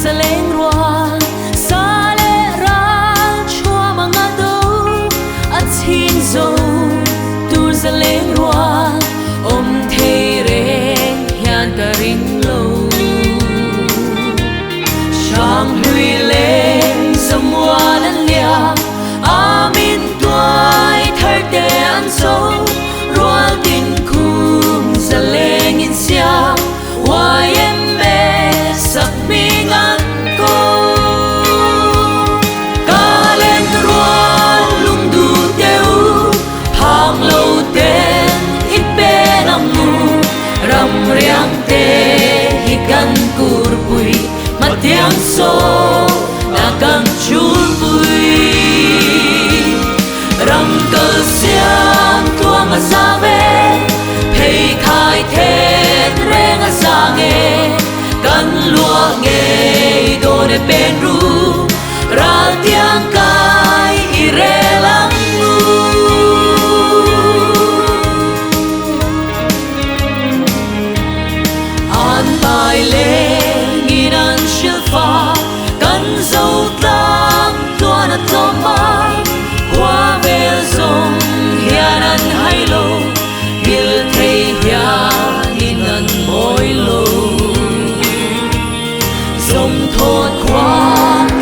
zaleng rual sa leh ral thuam anga do a chhing zo tur zaleng rual awm thei reng hian ka ring lo. Hrang hlui leng zamual an liam a min tuai thar te an zo rual tin khum zaleng in siam YMA sak hming an ko. Ka len rual lung duh teh u phang lo ten i pen ang u ram riang te hi kan kurpui hmatiang saw na kan chulpui. Ram kal siam tuang a za ve, phei khai then reng a za nge, kan luah ngei dawn e pen ru, ral tiang kai i rel ang u. An pai lengin an hrilh fa, kan zo tlang tluan a tlawm a, khua vel zawng hian an hai lo, nghil thei hianin an mawi lo. Zawng thawt khua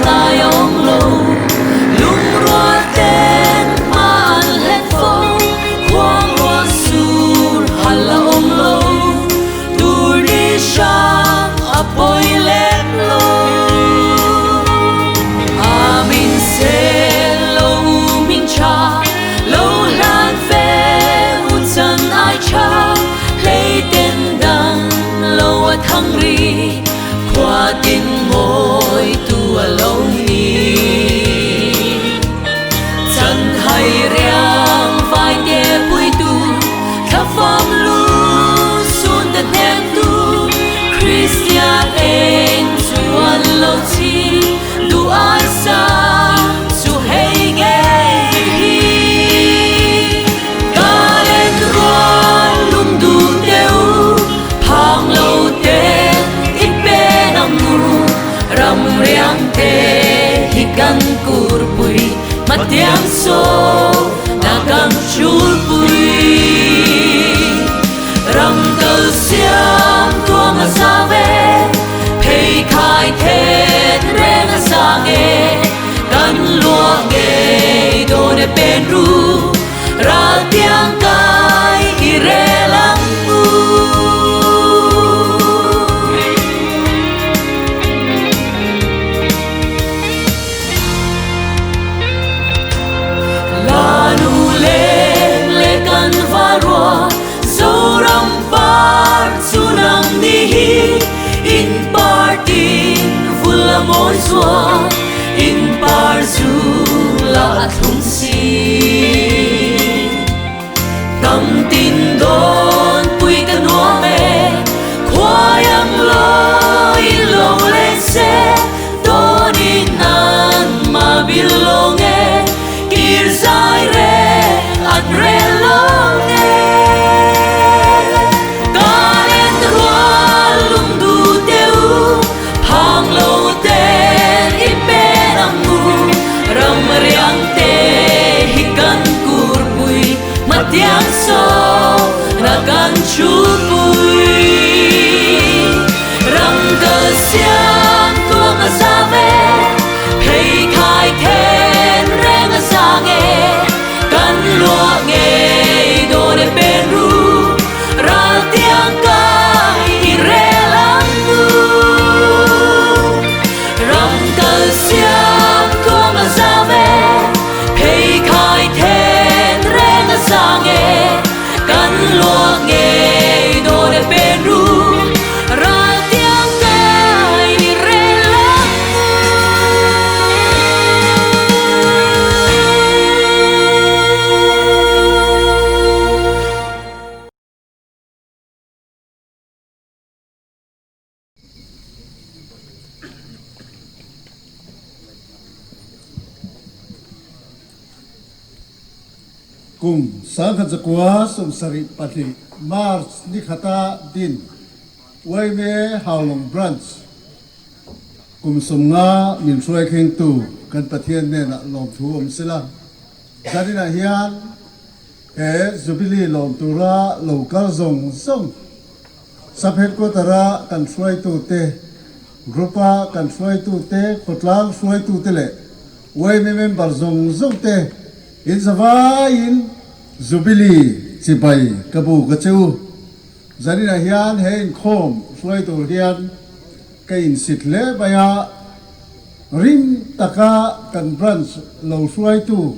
tlai a awm lo, lungrual ten hma an hlet fo, khuang ruah sur hal a awm lo, tur ni hrang a pawi lem lo. A min sel lo u min tha, lo hlan fe u chan ai tha, hlei ten dang lo a thang ri, khua tin mawi tu a lo ni. Chan hai riang vai te pui tu, thla fam lu sun te hnem tu, Kristian eng chu an lo chi, duh ai sa chu hei ngei hi. Ka len rual lung duh teh u, phang lo ten i pen ang u, ram riang te hi kan kurpui, hmatiang saw na kan chulpui. Ram kal siam tuang a za ve, phei khai then reng a za nge, kan luah ngei dawn e pen ru, ral tiang kai i rel ang u. La nu leng leh kan va rua, Zoram par chu nang ni hi, in party vul a mawi zua, in par zu la a thlung si. Tam tin dawn pui ka nuam e, khuai ang loi lo leng se, dawn in an ma bil lo nge, kir zai re an rel lo nge. Ka len rual lung du teh u, phang lo ten i pen ang u, ram riang te hi kan kurpui, hmatiang saw na kan chulpui. Ram kal siam tuang a za ve, phei khai then reng a za nge, kan luah ngei dawn e pen ru, ral tiang kai i rel ang u. Ram kal siam tuang a za ve, phei khai then reng a za nge, kan luah ngei dawn e pen ru, ral tiang kai i rel ang u. Kum 1972 March ni khata din yma Haulawng Branch. Kum 50 min hruai thlengtu kan Pathian hnenah lawmthu awm sela, zaninah hian he Jubilee lawm tura lo kal zawng zawng Sub Headquarter-a kan hruaitute, Group-a kan hruaitute, khawtlang hruaitute leh yma member zawng zawngte in zavaiin Jubilee chibai ka bu ka che u. Zaninah hian he inkhawm hruai tur hian ka insit hle mai a, rim taka kan branch lo hruaitu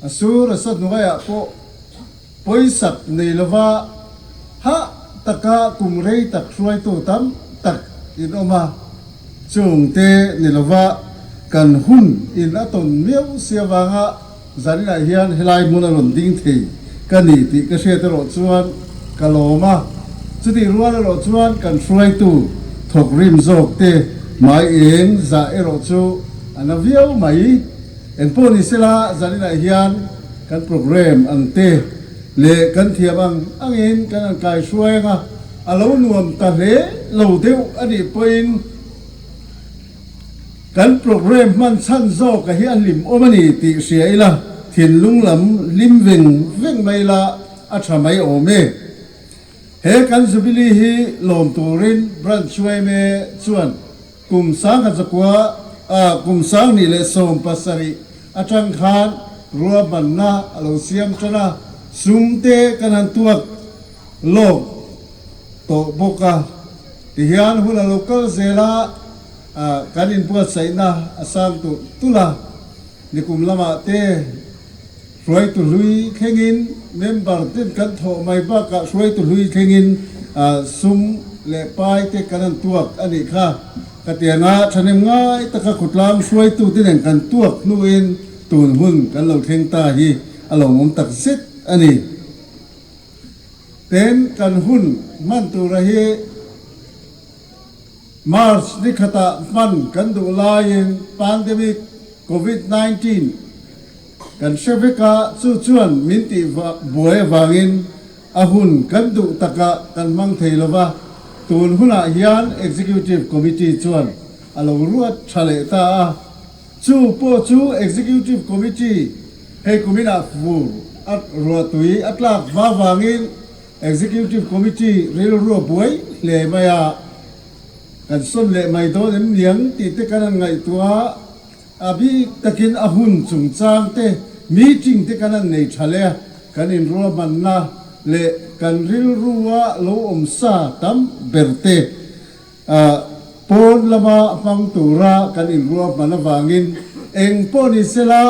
a sur a sa hnuaiah pawh pawisak nei lova hah taka kum rei tak hruaitu tam tak in awm a, chungte ni lova kan hun in a tawn miau si avanga Zaninah hian helai hmun a rawn ding thei ka ni tih ka hriat erawh chuan ka lawm a, chutih rual erawh chuan kan hruaitu thawk rim zawk te hmai eng zah erawh chu a na viau mai. Engpawh ni sela zaninah hian kan programme ang te leh kan thiam ang angin kan han kai hruai ang a, a lo nuam ta hle lo deuh a nih pawhin, Kan programme hman chhan zawk a hi a hlim awm a ni tih hria ila, thinlung lam hlim veng veng mai ila a tha mai awm e. He kan Jubilee hi lawm turin Branch yma chuan kum 1900 ah kum 2017 atang khan ruahmanna a lo siam tan a, sum te kan han tuak lawk tawh bawk a, tihian hun a lo kal zel a. Kan inbuatsaihna a sang tulh tulh a, nikum lamah te hruaitu hlui thlengin member ten kan thawh mai bakah hruaitu hlui thlengin sum leh pai te kan han tuak a nih kha. Ka tianga thahnem ngai taka khawtlang hruaitu te nen kan tuak hnuin tun hun kan lo thleng ta hi a lawmawm tak zet a ni. Ten kan hun hman tura hi. March ni khatah hman kan duh laiin pandemic Covid 19 kan hre vek a, chu chuan min tih buai avangin a hun kan duh takah kan hmang thei lo va, tun hunah hian Executive Committee chuan a lo ruat tha leh ta a, chu pawh chu Executive Committee hei kuminah fur a ruahtui a tlak hma vangin Executive Committee rilru a buai hle mai a, kan sawn leh mai dawn em niang tih te kan han ngaihtuah a, a bik takin a hun chungchang te meeting te kan han nei tha leh a, kan inruahmanna leh kan rilrua lo awm sa tam ber te pawn lama hmang tura kan inruahman avangin eng pawh ni sela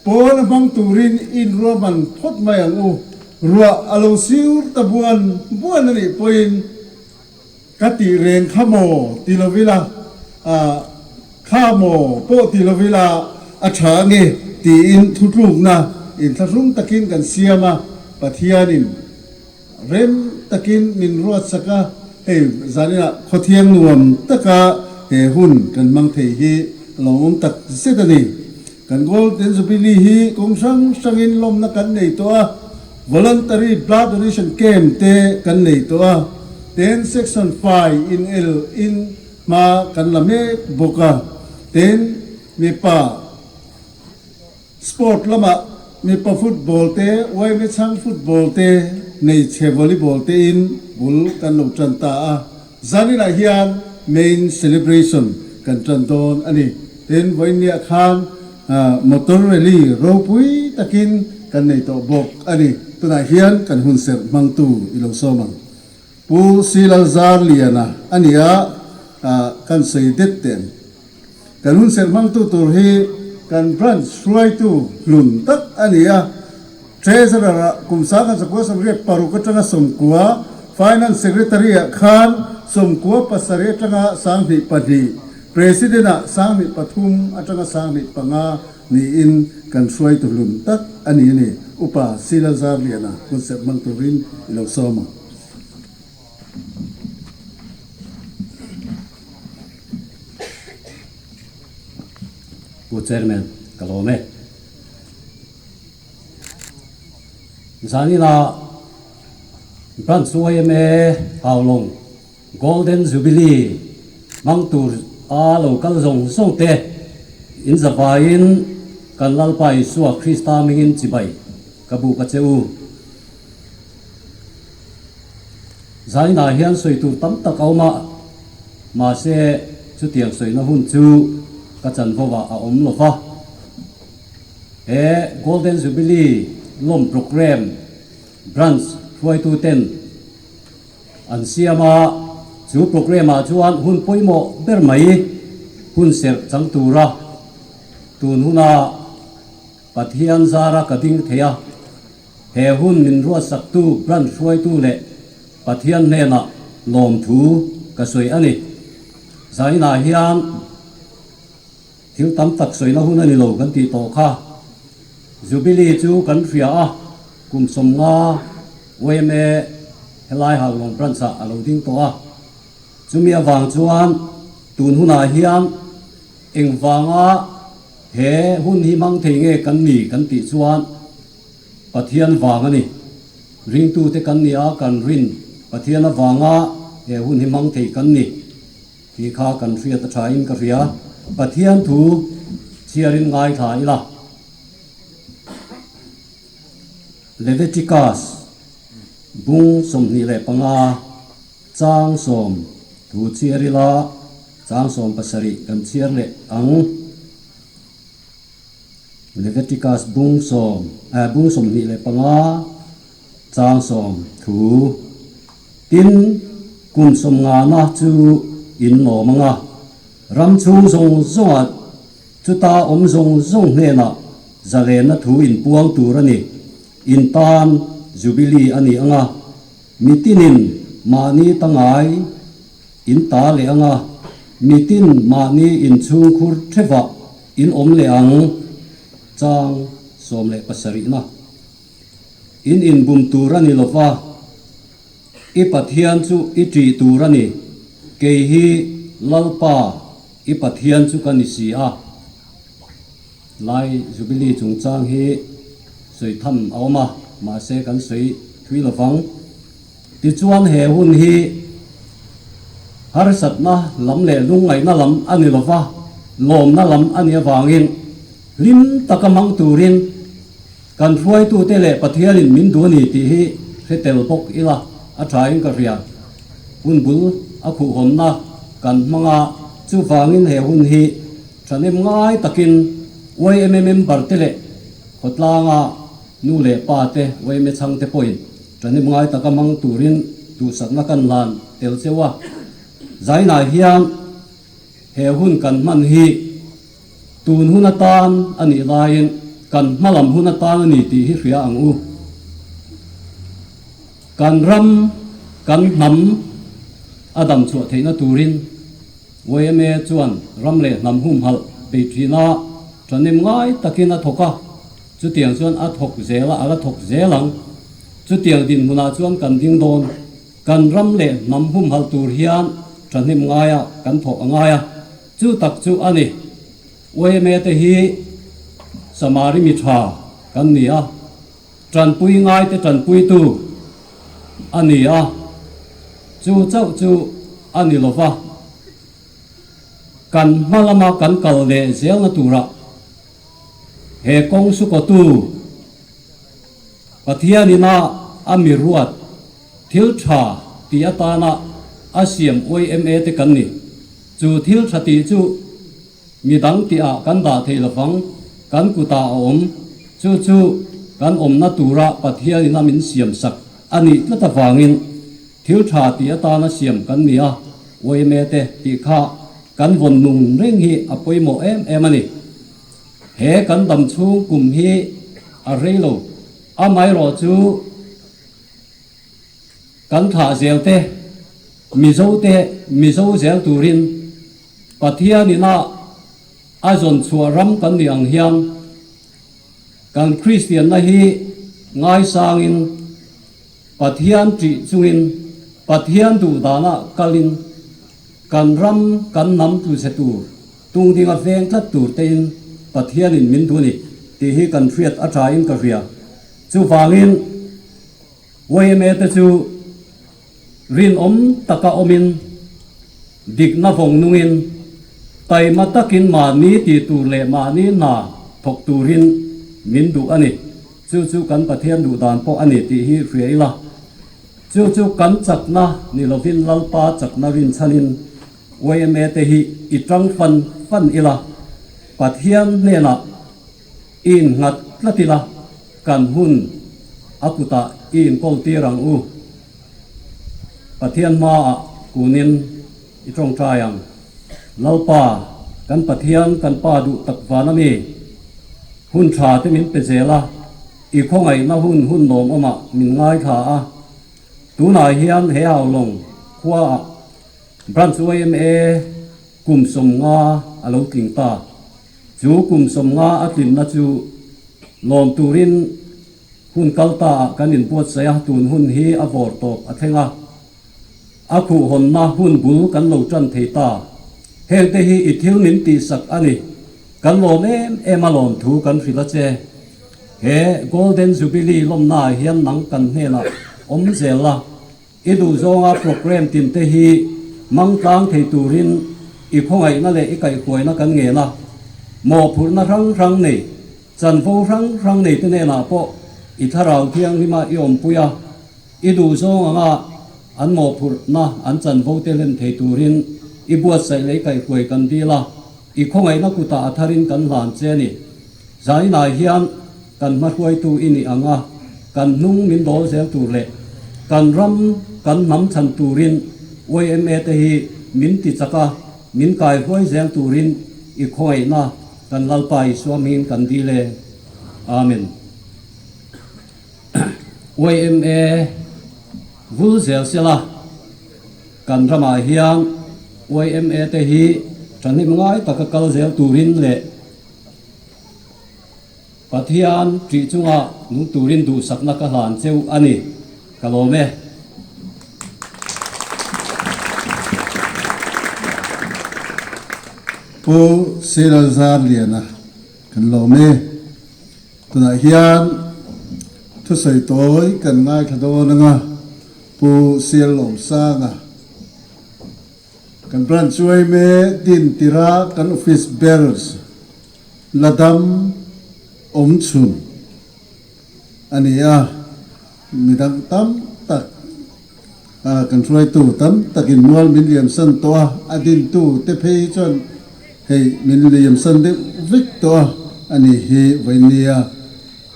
Pawn a hmang turin inruahman phawt mai ang u. Ruah a lo siur ta buan buan a nih pawhin ka tih reng kha maw ti lo ila, kha maw pawh ti lo ila a tha ange tiin thutlukna inthlahrung takin kan siam a, Pathianin Rem takin min ruatsak a, hei zaninah khawthiang nuam taka he hun kan hmang thei hi a lawmawm tak zet a ni. Kan Golden Jubilee hi kum hrang hrangin lawmna kan nei tawh a, Voluntary Blood Donation Camp te kan nei tawh a, ten Section fai in el in hma kan la mek bawk a, ten mipa Sport lamah mipa football te, yma chhang football te, hmeichhe volleyball te in bul kan lo tan ta a. Zaninah hian main celebration kan tan dawn a ni. Tin, vawiinniah khan motor rally ropui takin kan nei tawh bawk a ni. Tunah hian kan hunserh hmangtu i lo sawm ang. Pu Silalzarliana a ni a, kan sawi det teh ang. Kan hunserh hmangtu tur hi kan branch hruaitu hlun tak a ni a, Treasurer-ah kum 1986 atanga 90, Finance Secretary-ah khan 97 atanga 22, President-ah 23 atanga 25 niin kan hruaitu hlun tak a ni a ni. Upa Silalzarliana hunserh hmang turin i lo sawm ang. Pu Chairman, ka lawm e. Zanina Branch yma Haulawng Golden Jubilee. Hmang tur a lo kal zawng zawng te in zavaiin kan Lalpa Isua Krista hmingin chibai ka buk a che u. Zainah hian sawi tur tam tak a awm a, mahse chutiang sawina hun chu ka chanvo ah a awm lo va. He Golden Jubilee lawm programme branch hruaitu ten an siam a, chu programme ah chuan hun pawimawh ber mai hun serh chang tura tun huna Pathian zara ka ding thei a, he hun min ruatsaktu branch hruaitu leh Pathian hnenah lawmthu ka sawi a ni. Zainah hian thil tam tak sawina hun a ni lo kan tih tawh kha. Jubilee chu kan hria a, kum 50 yma helai Haulawng branch ah a lo ding tawh a. Chumi avang chuan tun hunah hian Engvanga he hun hi hmang thei nge kan ni kan tih chuan Pathian vang a ni. Ringtute kan ni a, kan rin Pathian avanga he hun hi hmang thei kan ni tih kha kan hriat a thain ka hria. Pathian thu chhiarin ngaithla ila. Leviticus bung 25. Chang 10 thu chhiar ila, chang 17 kan chhiar leh ang. Leviticus bung sawm eh bung 25 chang 10 thu. Tin, kum 50na chu in lawm ang a, ram chhung zawng zawngah chuta awm zawng zawng hnenah zalenna thu in puang tur a ni. In tan Jubilee a ni ang a. Mitinin mahni tangai in ta leh ang a, mitin mahni inchhungkhur thevah in awm leh ang, chang 17 na. In inbum tur a ni lova, i Pathian chu i ṭih tur a ni, kei hi Lalpa i Pathian chu ka ni si a. Lai Jubilee chungchang hi sawi tham a awm a, mahse kan sawi thui lo vang. Tichuan he hun hi harsatna lam leh lungngaihna lam a ni lo va, lawmna lam a nih avangin hlim taka hmang turin kan hruaitute leh Pathianin min duh a ni tih hi hre tel bawk ila a thain ka hria. Hun bul a khuhhawnna kan hmang a, chuvangin he hun hi Thahnem ngai takin yma member te leh khawtlanga nu leh pa te yma chhang te pawhin thahnem ngai taka hmang turin duhsakna kan lan tel cheu a. Zainah hian he hun kan hman hi tun hun atan a nih laiin kan hmalam hun atan a ni tih hi hria ang u. Kan ram, kan hnam a dam chhuah theihna turin Yma chuan ram leh hnam humhalh bei thin a, thahnem ngai takin a thawk a, chutiang chuan a thawk zel a, a la thawk zel ang. Chutiang dinhmunah chuan kan ding dawn. Kan ram leh hnam humhalh tur hian thahnem ngaia kan thawk a ngai a, chu tak chu a ni. Yma te hi Samari mi tha kan ni a, tanpui ngaite tanpuitu a ni a, chu chauh chu a ni lo va, kan hma lama kan kal leh zelna turah he kawng sukawtu Pathianina a mi ruat thil tha tih atana a siam yma te kan ni. Chu thil tha tih chu Mi dang tihah kan dah thei lovang, kan kutah a awm. Chu chu kan awmna tura Pathianin a min siam sak a nih tlat avangin thil tha tih atana siam kan ni a, yma te tih kha kan vawn nung reng hi a pawimawh em em a ni. He kan dam chhung kum hi a rei lo, amaherawh chu kan thlah zel te, Mizo te Mizo zel turin Pathian ina a zawn chhuah ram kan nih ang hian kan Kristianna hi ngaisangin Pathian ṭih chungin Pathian duh danah kalin kan ram kan hnam tluchhe tur tung dinga veng tlat tur tein Pathianin min duh a ni tih hi kan hriat a ṭhain ka hria. Chuvangin yma te chu Rinawm taka awmin, Dikna vawng nungin, taima takin mahni tih tur leh mahni hna thawk turin min duh a ni. Chu chu kan Pathian duh dan pawh a ni tih hi hria ila. Chu chu kan chakna ni lovin Lalpa chakna rinchhanin yma te hi i tang fan fan ila, Pathian hnenah i innghat tlat ila, kan hun a kutah i inkawl tir ang u. Pathian hmaah kunin i tawngtai ang. Lalpa, kan Pathian, kan Pa duh tak van a mi, hun tha te min pe zel a, i khawngaihna hun hun lawmawmah min ngaithla a. Tunah hian he Haulawng khuaah Branch yma kum 50 a lo tling ta. Chu kum 50 a tlinna chu lawm turin hun kal ta ah kan inbuatsaih a, tun hun hi a vawr tawp a thleng a. A khuhhawnna hun bul kan lo tan thei ta. Hengte hi i thil min tihsak a ni. Kan lawm em em a lawm thu kan hrilh a che. He Golden Jubilee lawmnaah hian nang kan hnenah awm zel la. I duhzawnga programme tinte hi mang tlang thei turin i khawngaihna leh i kaihhruaina kan ngen a. Mawhphurhna hrang hrang nei, chanvo hrang hrang neite hnenah pawh i thlarau thianghlima i awmpui a, i duhzawng anga an mawhphurhna an chanvo te hlen thei turin i buatsaih leh i kaihhruai kan dil a, i khawngaihna kutah a tharin kan hlan che a ni. Zainah hian kan hmahruaitu i nih ang a, kan hnung min dawl zel tur leh kan ram kan hnam chhan turin yma te hi min ti chak a, min kaihuai zel turin i khawngaihna kan Lalpa Isua hmingin kan dil e. Amen. Yma vul zel sela kan ramah hian yma te hi thahnem ngai taka kal zel turin leh Pathian ṭih chunga nung turin duhsakna ka hlan cheu a ni. Ka lawm e. Pu Silalzarliana kan lawm e. Tunah hian thusawi tawi kan ngaithla dawn anga Pu Siallawmsanga. Kan branch yma din tira kan office bearers la dam awm chhun a ni a, midang tam tak kan hruaitu tam takin mual min liamsan tawh a, a dintu te phei hi chuan hei min liamsan deuh vek tawh a, a ni hi vawinia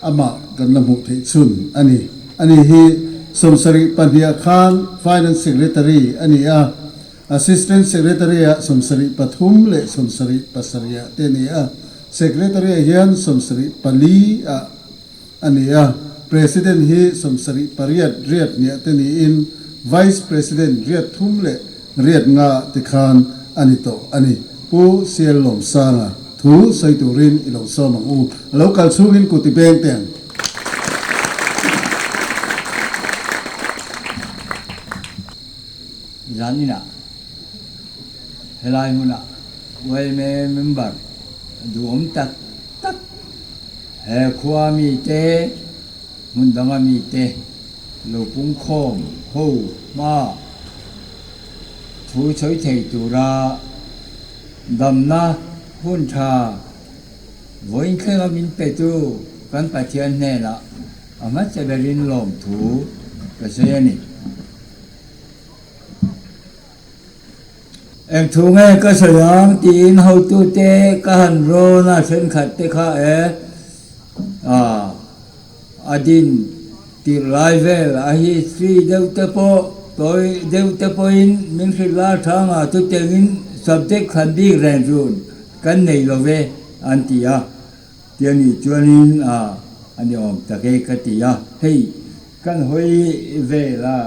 amah kan la hmuh theih chhun a ni. Ani hi 72 khan Finance Secretary a ni a, Assistant Secretary ah 73 leh 77 ah te a ni a, Secretary ah hian 74 ah a ni a, President hi 78 riat hniah te niin Vice President riat thum leh riat nga ah te khan a ni tawh a ni. Pu CL Lawmsanga thu sawi turin i lo sawm ang u. A lo kal chhungin kut i beng teh ang. Zaninah helai hmunah yma member duhawm tak tak he khua mite, hmun danga mite lo pungkhawm ho hma thu chhawi thei tura damna hun tha vawiin thlenga min petu kan Pathian hnenah a hmasa berin lawmthu ka sawi a ni. Eng thu nge ka sawi ang tiin hotute ka han rawn a, thenkhat te kha e a din tirh lai vel a history deuh te pawh tawi deuh te pawhin min hrilh la thang a, chutiangin subject khan bik reng run kan nei lo ve an ti a, ti a nih chuanin a ni awm tak e ka ti a, hei kan hawi vel a.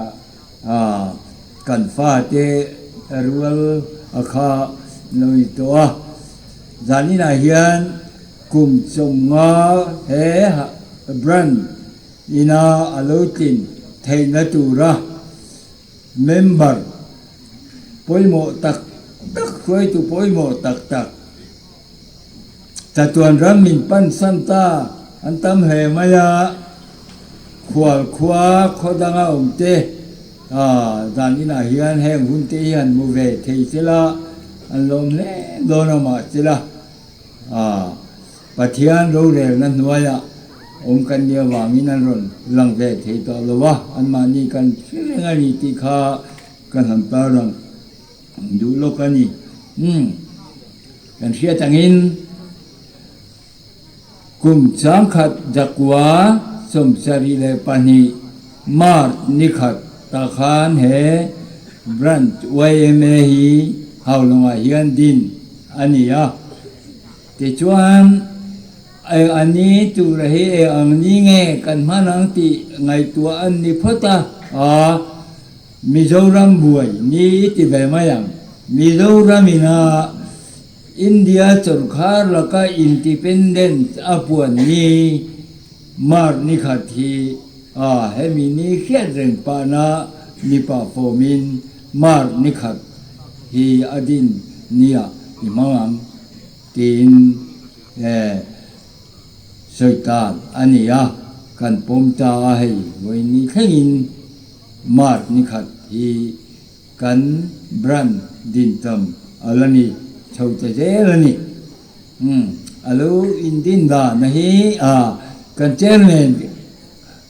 Kan fate rual a kha lo ni tawh a, zaninah hian kum 50 he brand ina a lo tlin theihna tura member pawimawh tak tak, hruaitu pawimawh tak tak chatuan ram min pansan ta an tam hle mai a, khual khua khaw danga awm te. Dan inah hian heng hun te hi han hmu ve thei sela an lawm hle dawn a mahsela Pathian rorelna hnuaiah awm kan nih avangin an rawn lang ve thei tawh lo a, anmahni kan hre reng a ni tih kha ka hnam tar ang duh lawk a ni. Umm kan hriat angin. Kum changkhat zakua 72 March nikhat tah khan he Branch yma hi Haulawngah hian din a ni a. Tichuan, eng a ni tura hi eng ang ni nge kan hman ang tih ngaihtuah an ni phawt a, a Mizoram buai ni i ti ve mai ang. Mizoram ina India sorkar laka independence a puan ni March ni khat hi a hemi ni hriat reng pahna ni pah fawmin March ni khat hi a din nia i hmang ang tiin sawi tan a ni a, kan pawm ta a hei vawi ni thlengin March ni khat hi Kan brand din tam a la ni chho ta zel a ni. Umm a lo in din dan a hi a kan chairman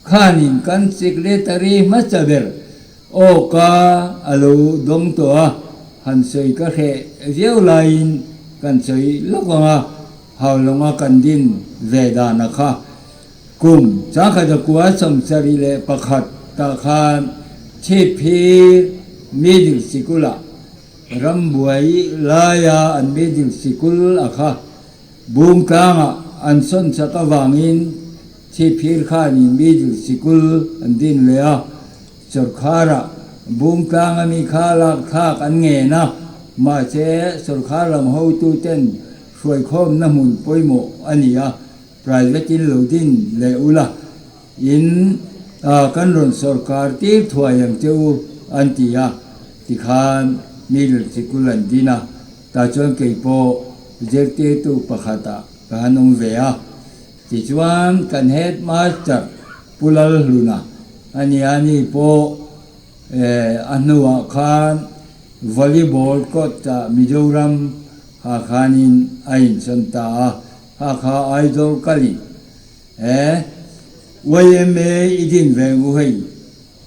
khanin kan secretary hmasa ber awka a lo dawng tawh a, han sawi ka hreh viau laiin kan sawi lawk ang a, Haulawng a kan din ve dan a kha. Kum changkhat 71 tah khan Chhipphir Middle Sikul-ah rambuai laia an Middle Sikul a kha Bungtlangah an sawn chak avangin Chhipphir khanin Middle Sikul an din leh a, Sawrkharah Bungtlang ami kha lak thlak an ngen a, mahse sawrkhar lam hotuten hruaikhawmna hmun pawimawh a ni a. Private in lo din leh ula, in kan rawn sawrkar tir thuai ang che u an ti a, tikhan middle sikul an din a, tah chuan kei pawh zirtirtu pakhatah ka han awm ve a, tichuan kan headmaster Pu Lalhluna a nia ni pawh a hnuah khan volleyball court ah Mizoram ah khanin a insawn ta a. Hakha Aizawl kalin he yma i din ve ngu hei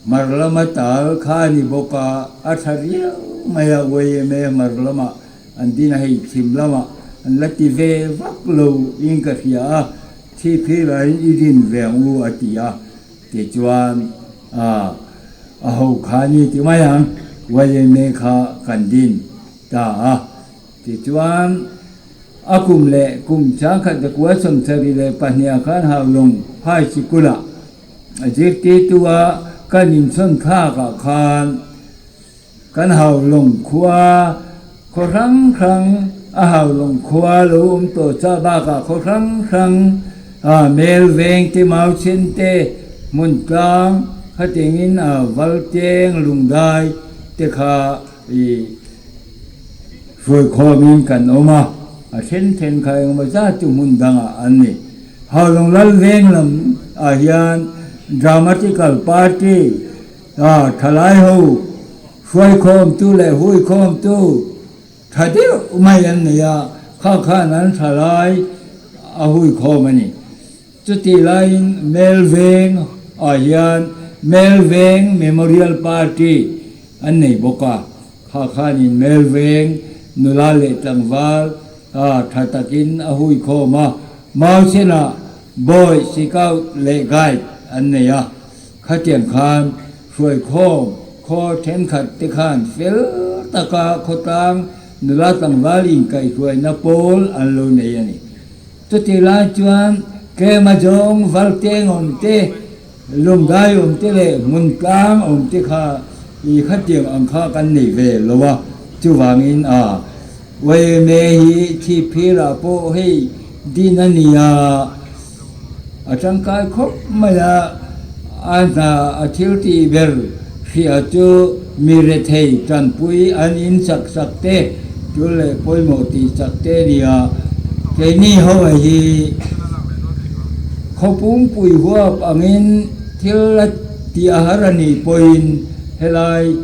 hmar lama tal kha a ni bawk a, a tha riau mai a yma hmar lama an din a hei chhim lama an la ti ve vak lo in ka hria a, thi phirahin i din ve ang u a ti a, tichuan a a ho kha ni ti mai ang yma kha kan din ta a. Tichuan, a kum leh kum 1972 khan Haulawng High Sikul-ah zirtirtua kan inchhawn thlakah khan kan Haulawng khua khaw hrang hrang a Haulawng khua lo awm tawh chah bakah khaw hrang hrang a Melveng te Mauchhin te Hmuntlang khatingin a Valteng Lungdai te kha i Hruaikhawmin kan awm a, a then then kha engemaw zat chu hmun dangah an ni. Haulawng Lal veng lam ah hian Dramatical Party ah thalai ho hruaikhawmtu leh huikhawmtu tha deuh mai an nei a, kha khan an thalai a huikhawm a ni. Chutih laiin Melveng ah hian Melveng Memorial Party an nei bawk a, kha khanin Melveng nula leh tlangval ah tha takin a hui khawm a, Mauchenah Boy Scout leh Guide an nei a, khatiang khan hruaikhawm khaw thenkhat te khan fel taka khawtlang nula tlangval inkaihhruaina pawl an lo nei a ni. Chutih lai chuan tlem a zawng Valteng awm te, Lungdai awm te leh Hmuntlang awm te kha i khatiang ang kha kan nei ve lo a, chuvangin a yma hi thi phirah pawh hei din a ni a, a tangkai khawp mai a, a hna a thil tih ber hria chu mi rethei tanpui an in chak sak te tul leh pawimawh tih chak te a ni a, keini ho hi khawpungpui huap angin thil a tih a har a nih pawhin. Helai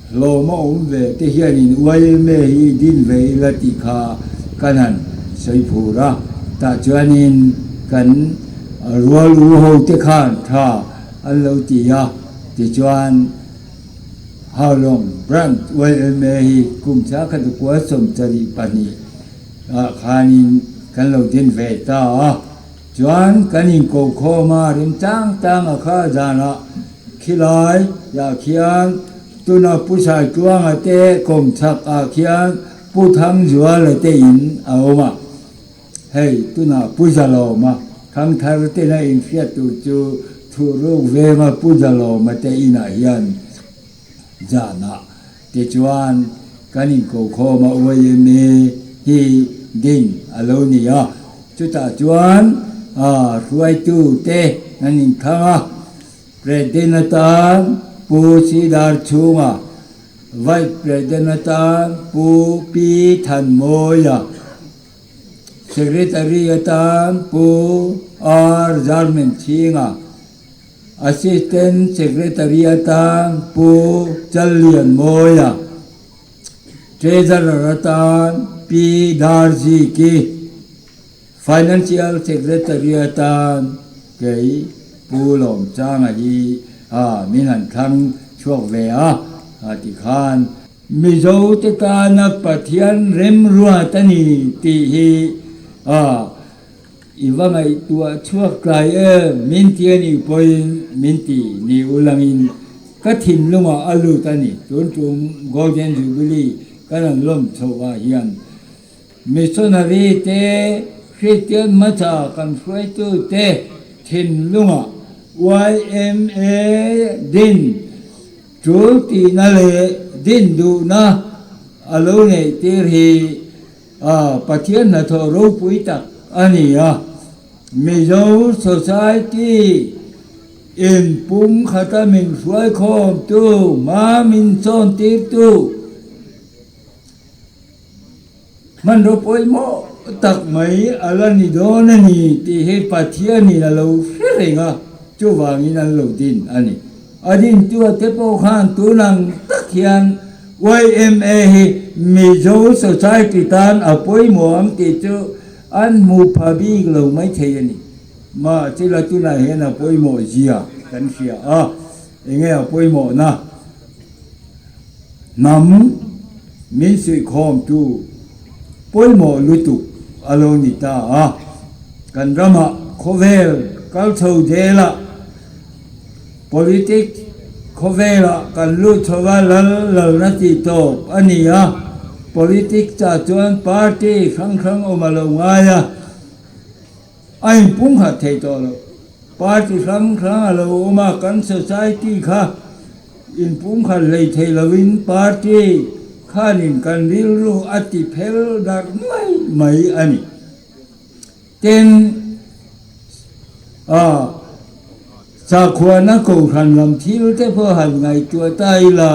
hlawm a awm ve te hianin yma hi din ve ila tih kha kan han sawi phur a, tah chuanin kan rual u ho te khan tha an lo ti a, tichuan Haulawng Branch yma hi kum chhakhat kua 72 ah khanin kan lo din ve ta a. Chuan kan inkokhawm a remchang tang a kha zanah khilai ah khian tuna Pu Saituanga te kawmchhak ah khian Pu Thangzuala te in a awm a, hei tuna Pu Zalawma Thangthar tena inhriat tur chu Thuhruk venga Pu Zalawma te inah hian zanah Tichuan, kan inkokhawm a yma hi ding a lo ni a, chutah chuan hruaitu te an inthlang a, President atan Pu Sidar Chhunga, Vice President atan Pu Pi Thanmawia, Secretary atan Pu R Zarmen Chhinga, Assistant Secretary atan Pu Challianmawia, Treasurer atan Pi Darziki, Financial Secretary atan kei Pu Lawmchanga hi min han thlang chhuak ve a, tikhan. Mizo te tana Pathian remruat a ni tih hi I va ngaihtuah chhuak tlai em? Min ti a nih pawhin min ti ni ulangin ka thinlungah a lut a ni. Tun tum Golden Jubilee kan han lawm chhoh ah hian Missionary te, Kristian hmasa kan hruaitu te thinlungah yma din tul tihna leh din duhna a lo neih tir hi A Pathian hnathawh ropui tak a ni a, Mizo Society in pum khata min hruaikhawmtu, hma min chawntirtu hmanraw pawimawh tak mai a la ni dawn a ni tih hi Pathianin a lo hre reng a, chuvangin an lo din a ni. A dintua te pawh khan tunang tak hian yma hi Mizo society tan a pawimawh ang tih chu an hmu pha bik lo maithei a ni. Mahse tunah hian a pawimawh zia kan hria a, enge a pawimawhna hnam min suihkhawmtu pawimawh lutuk a lo ni ta a, kan ramah khawvel kal chho zelah Politics khawvelah kan lut chho a, lal lalna tih tawp a ni a, politics ah chuan party hrang hrang awm a lo ngai a, a inpumkhat thei tawh lo. Party hrang hrang a lo awm a, kan society kha inpumkhat hlei thei lovin party khanin kan rilru a ti phel darh nuai mai a ni. Tin, a sakhuana kohhran lam thil te pawh han ngaihtuah ta ila,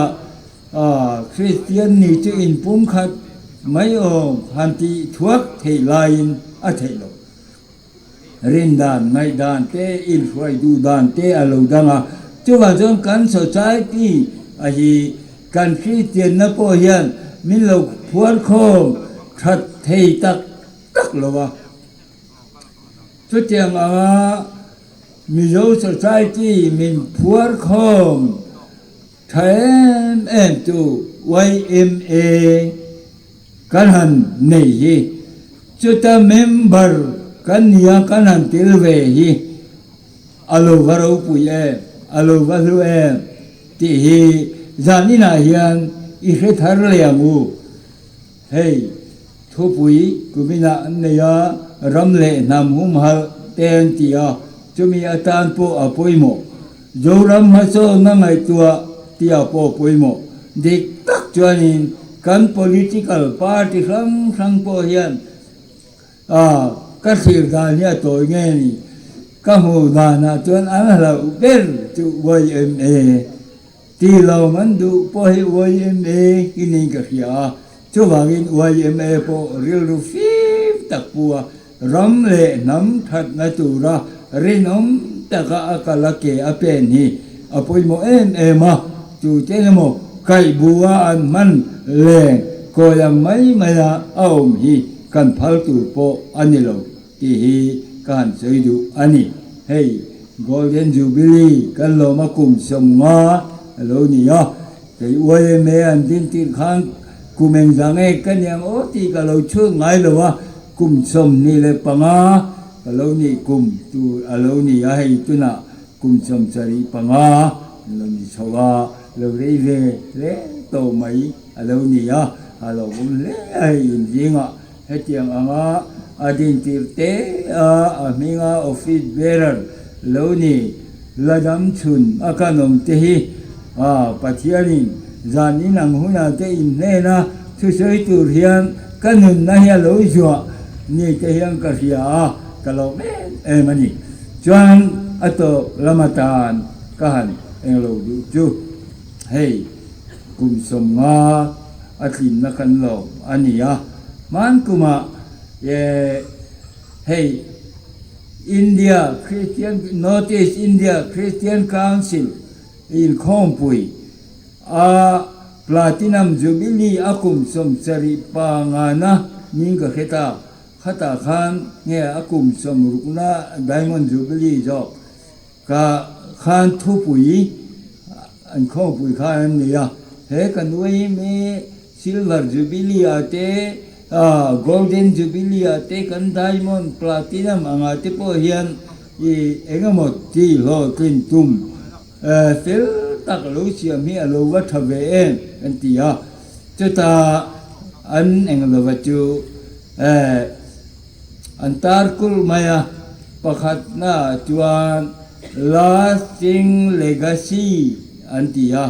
a Kristian ni chu inpumkhat mai awm han tih thuak theih laiin a theih lo. Rindan, ngaihdan te, inhruai duh dan te a lo dang a, chuvang chuan kan society a hi kan Kristianna pawh hian min lo phuarkhawm that thei tak tak lo a. Chutiang anga Mizo Society min phuar khawm tha em em tu yma kan han nei hi chuta member kan nia kan han tel ve hi a lo va ropui em, a lo va hlu em tih hi zaninah hian i hre thar leh ang u. Hei, thupui kuminah an nei a, ram leh hnam humhalh te an ti a, chumi atan pawh a pawimawh. Zoram hmasawnna ngaihtuah tia pawh a pawimawh. Dik tak chuanin kan political party hrang hrang pawh hian a ka thlir dan hi a tawi nge ni? Ka hmuh danah chuan an hlauh ber chu yma. Ti lo an duh pawh hi yma hi niin ka hria a, chuvangin yma pawh rilru fim tak pu a, ram leh hnam thatna tura rinawm taka a kal a ke a pen hi a pawimawh em em a. tute emaw kaih bu a an hman leng kawi ang mai mai a a awm hi kan phal tur pawh a ni lo tih hi ka han sawi duh a ni. Hei Golden Jubilee kan lawm a kum 50 a lo ni a, kei YMA an din tirh khan kum engzah nge ka ni ang aw tih ka lo chhut ngai lo a, kum 25 ka lo nih kum tur a lo ni a, hei tunah Kum 75 an lo ni chho a, lo rei ve hle tawh mai a lo ni a, a lo awm hle a hei inzingah hetiang anga a dintir te a a hminga office bearer lo ni la dam chhun a kan awm te hi a Pathianin zan inang hunah te inhnen a thusawi tur hian ka nunna hi a lo zuah ni te hian ka hria a, ka lawm em em a ni. Chuan a tawp lam atan ka han eng lo duh chu hei kum 50 a tlinna kan lawm a ni a, hman kumah hei India Christian North East India Christian Council inkhawmpui a Platinum Jubilee a kum 75 na ning ka hre ta. Khatah khan nge a kum 60na Diamond Jubilee zawk ka khan thupui an khawmpui khan an nei a, he kan uaimi Silver Jubilee ah te Golden Jubilee ah te kan Diamond, Platinum angah te pawh hian i eng emaw ti hlawhtlin tum fel tak lo siam hi a lo va tha ve em an ti a, chutah an eng lova chu An tar kulh mai a, pakhatna chuan Lasting Legacy an ti a,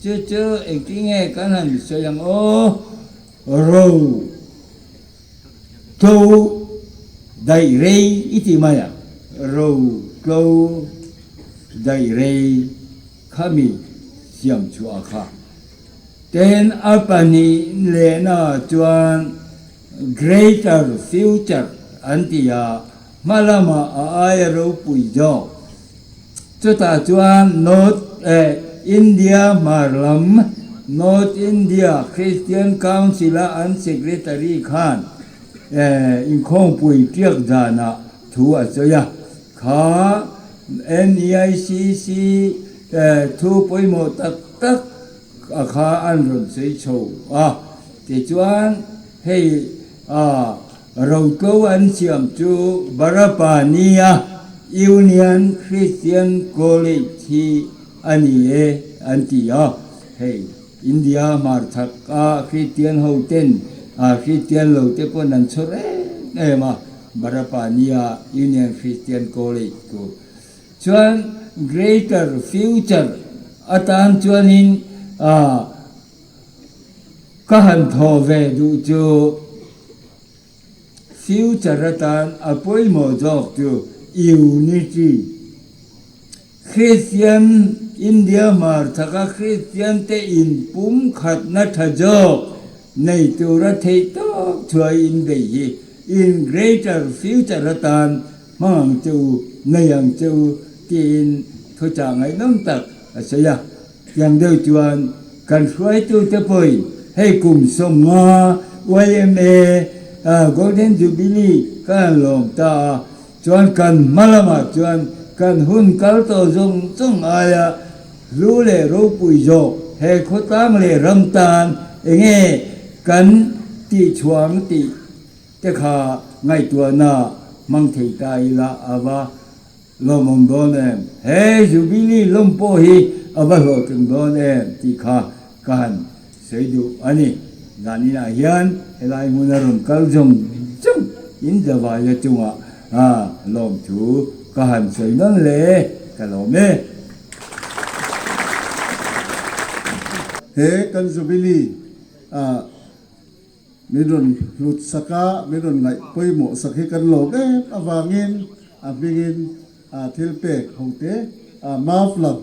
chu chu engtinge kan han sawi ang aw, ro tlo daih rei i ti mai ang, ro tlo daih rei khami siam chhuah kha. Ten a pahnih lehna chuan Greater Future an ti a, hma lamah a aia ropui zawk. Chutah chuan North India hmar lam North India Christian Council-a an Secretary khan inkhawmpui tiak danah thu a sawi a, kha NEICC thu pawimawh tak tak a kha an rawn sawi chho a, tichuan hei a rotlo an siam chu Barapani-a Union Christian College hi a ni e an ti a, hei India hmarchhak a Christian ho ten a Christian lo te pawn an chhawr em em a, Barapani-a Union Christian College chu. Chuan greater future atan chuanin ka han thaw ve duh chu future atan a pawimawh zawk chu unity. Christian India hmarchhaka Christian te inpumkhatna tha zawk nei tura theih tawp chhuah inbei hi in greater future atan Hmang ang che u, nei ang che u tiin thuchah ngaihnawm tak a sawi a. Tiang deuh chuan kan hruaitute pawhin hei kum 50 yma Golden Jubilee kan han lawm ta a, chuan kan hma lamah chuan kan hun kal tawh zawng zawng aia hlu leh ropui zawk he khawtlang leh ram tan enge kan tihchhuang tih Te kha ngaihtuahna hmang thei ta ila a va lawmawm dawn em? He Jubilee lawm pawh hi a va hlawhtling dawn em tih kha ka han sawi duh a ni. Zaninah hian helai hmuna rawn kal zawng zawng in zavaia chungah lawmthu ka han sawi nawn le ka lawm e. He kan Jubilee Min rawn hlut sak a, min rawn ngaih pawimawh sak hi kan lawm em avangin a hmingin thil pek ho te muffler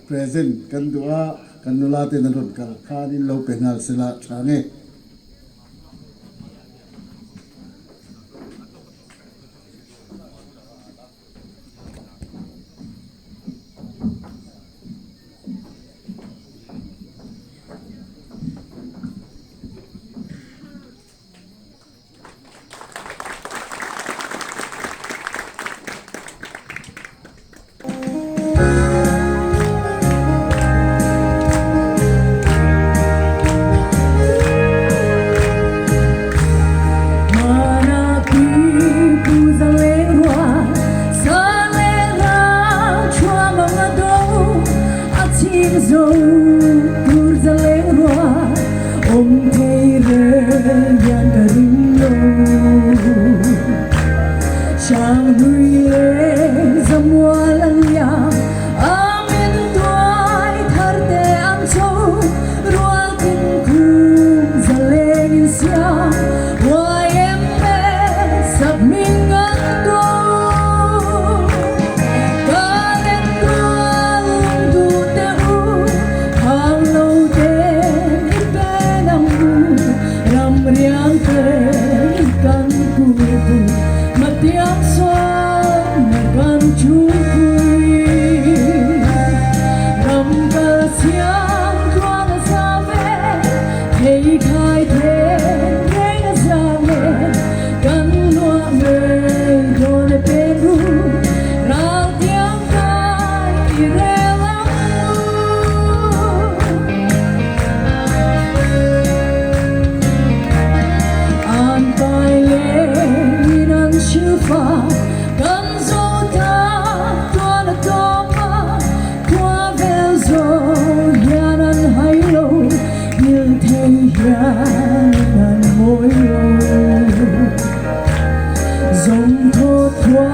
present kan duh a, kan nula ten an rawn kal khanin lo pe nghal sela tha nge. thei reng hian ka ring lo. Hranghlui leh zamual an liam, amen tuai thar te an cho, rual tin khum zaleng in siam, YMA sak hming an ko. Ka len rual duh teh u, phang lo ten i pen ang u, ram riang te i kan kurpui, matiang sawn na kan chhungpui. Ram kal siam tluang a za ve, thei khai then reng a za ve, kan luah ngei dawn e pen ru, ral tiang kai i rel ang u. An pai leng in an hrilh fa, kan zo ta tuan a tawm a, khua vel zawng hian an hai lo, hil thei hian an mawi lo. Zawng thaw thua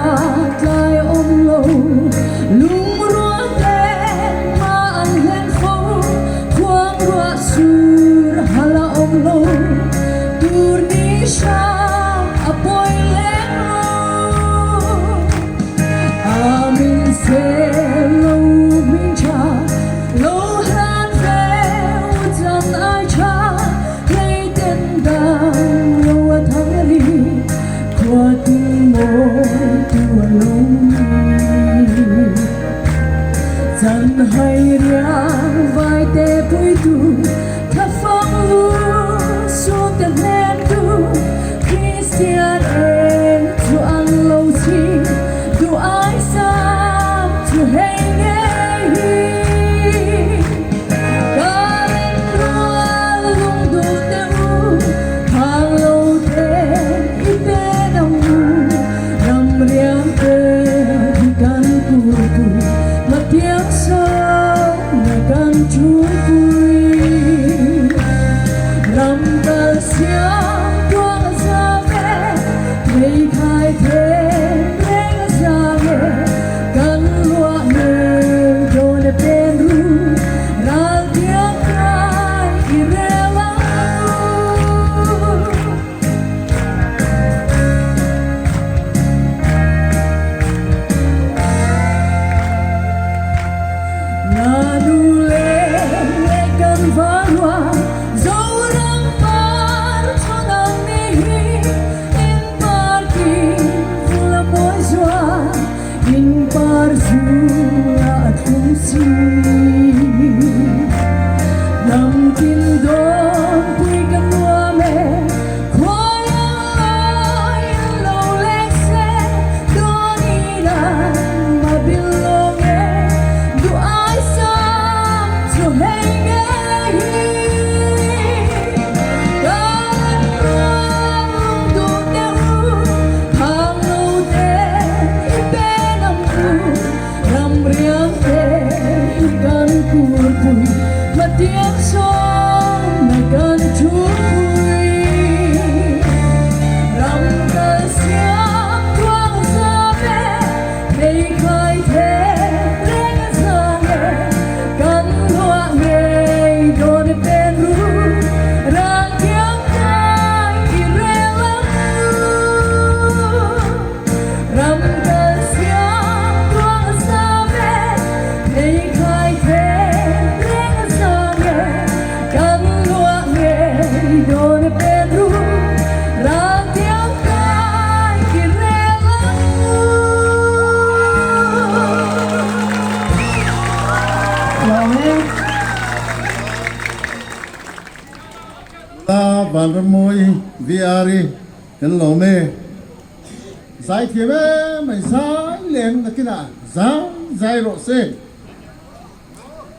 tlai a awm lo, lungrua te hma an hlen fo, khuang ruah sur hal a awm lo, tur ni hrang a pawi leng lo. A min sel lo hming tha, lo hlan feu chan ai tha, hlei ten dang lo a thang ri, khua tin mawi tu a lo ni. Chan hai riang vai te pui tu, tha fang lu su te hnem tu, Kristian eng chu an lo chi, duh ai sang chu hei ngei hi. Ka len rual lung duh teh u, phang lo ten i pen ang u, ram riang te hi kan kurpui, matiang sâu na kan chhungpui. Ram kal siam tuang a za ve, thei khai then reng a za ve, kan luah ngei dawn e pen ru, ral tiang kai i rel ang u. Na nu le le kan varua, Zoram par chhawn ang ni hi, in par tin vul a mawi zua, in par zua a thlum si. Hnam tin dawn pui ka nuam e, khuai ang lai in lo leng se, dawn in an ma bil lawng e, duh ai sang chu hei ngei hi. Ka len ruang lung duh teh u, thang lo te i pen ang u, ram riang te i kan kurpui, hmatiang sawm na kan chhungpui. Ram kal siam tuang a za ve, thei khai the reng a za nge, kan luah ngei dawn e pen ru, ral tiang kai i rel ang u. Ram kal siam tuang a za ve, thei khai the reng a za nge, kan luah ngei dawn e pen ru, ral tiang kai i rel ang u. La Vanrammawi VR i kan lawm e. Zai thiam em mai zai leng nakinah zai zai rawh se.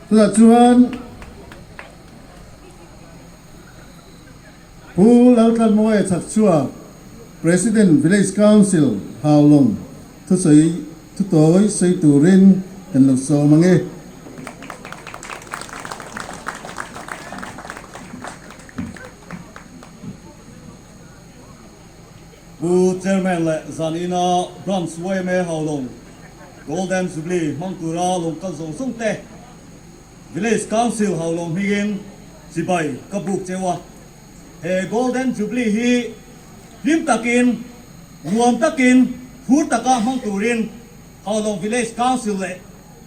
Chutah chuan Pu Laltlanmawia Chhakchhuak, President Village Council Haulawng thusawi thutawi sawi turin kan lo sawm ang e. Pu Chairman leh zanina Branch yma Haulawng Golden Jubilee hmang tura lo kal zawng zawng te Village Council Haulawng hmingin chibai ka buk cheu a. He Golden Jubilee hi hlim takin, nuam takin, phur taka hmang turin Haulawng Village Council leh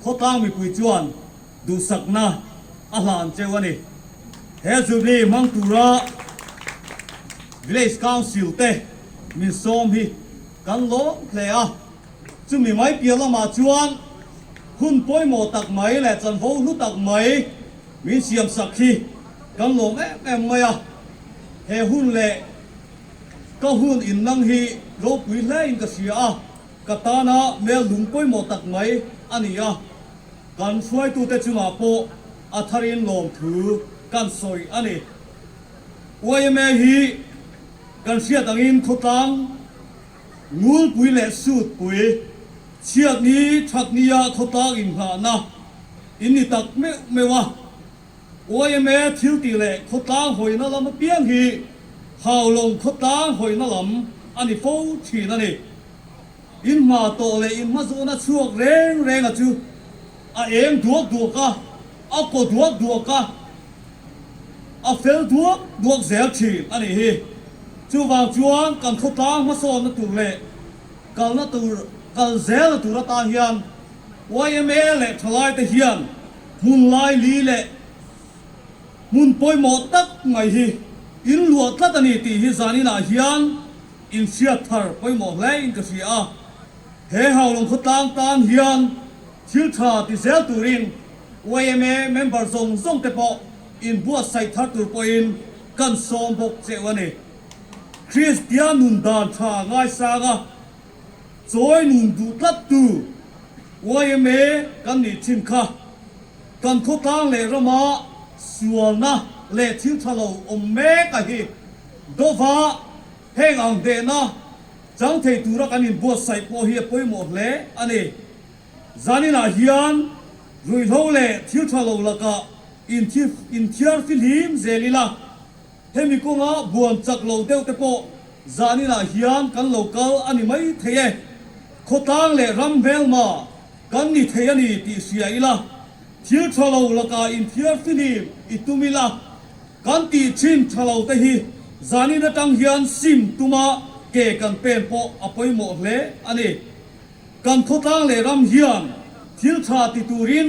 khawtlang mipui chuan duhsakna a hlan cheu a ni. He Jubilee hmang tura Village Council te min sawm hi kan lawm hle a, chumi mai piah lamah chuan hun pawimawh tak mai leh chanvo hlu tak mai min siamsak hi kan lawm em em mai a. He hun leh ka hun innang hi ropui hlein ka hria a, ka tana mel lung pawimawh tak mai a ni a. Kan hruaitute chungah pawh a tharin lawmthu kan sawi a ni. Yma hi kan hriat angin khawtlang ngulpui leh sutpui, chhiatni thatnia khawtlang inngahna in ni tak meuh meuh a. Yma thiltih leh khawtlang hawina lam apiang hi Haulawng khawtlang hawina lam a ni fo thin a ni. In hma tawh leh in hma zawhna chhuak reng reng a chu a eng duak duak a, a kaw duak duak a, a fel duak duak zel thin a nih hi. Chuvang chuan kan khawtlang hmasawnna tur leh kalna tur kal zelna tur atan hian yma leh thalaite hian hmun lai li leh hmun pawimawh tak mai hi in luah tlat a ni tih hi zaninah hian Inhriat thar pawimawh hle in ka hria a, he Haulawng khawtlang tan hian thil tha ti zel turin yma member zawng zawng te pawh inbuatsaih thar tur pawhin kan sawm bawk cheu a ni. Kristian nun dan tha ngaisang a, chawi nun duh tlat tu yma kan nih thin kha kan khawtlang leh rama sualna leh thil tha lo awm mek a hi Dova, heng ang hnehna chang thei tura kan inbuatsaih pawh hi a pawimawh hle a ni. Zaninah hian ruihhlo leh thil tha lo lakah inthiar fihlim zel ila, hemi kawnga buan chak lo deuh te pawh zaninah hian kan lo kal a ni mai thei e. Khawtlang leh ram hmelma kan ni thei a ni tih hria ila, thil tha lo lakah inthiar fihlim i tum ila, Kan tih thin tha lo te hi zanin atang hian sim tuma ke kan pen pawh a pawimawh hle a ni. Kan khawtlang leh ram hian thil tha ti turin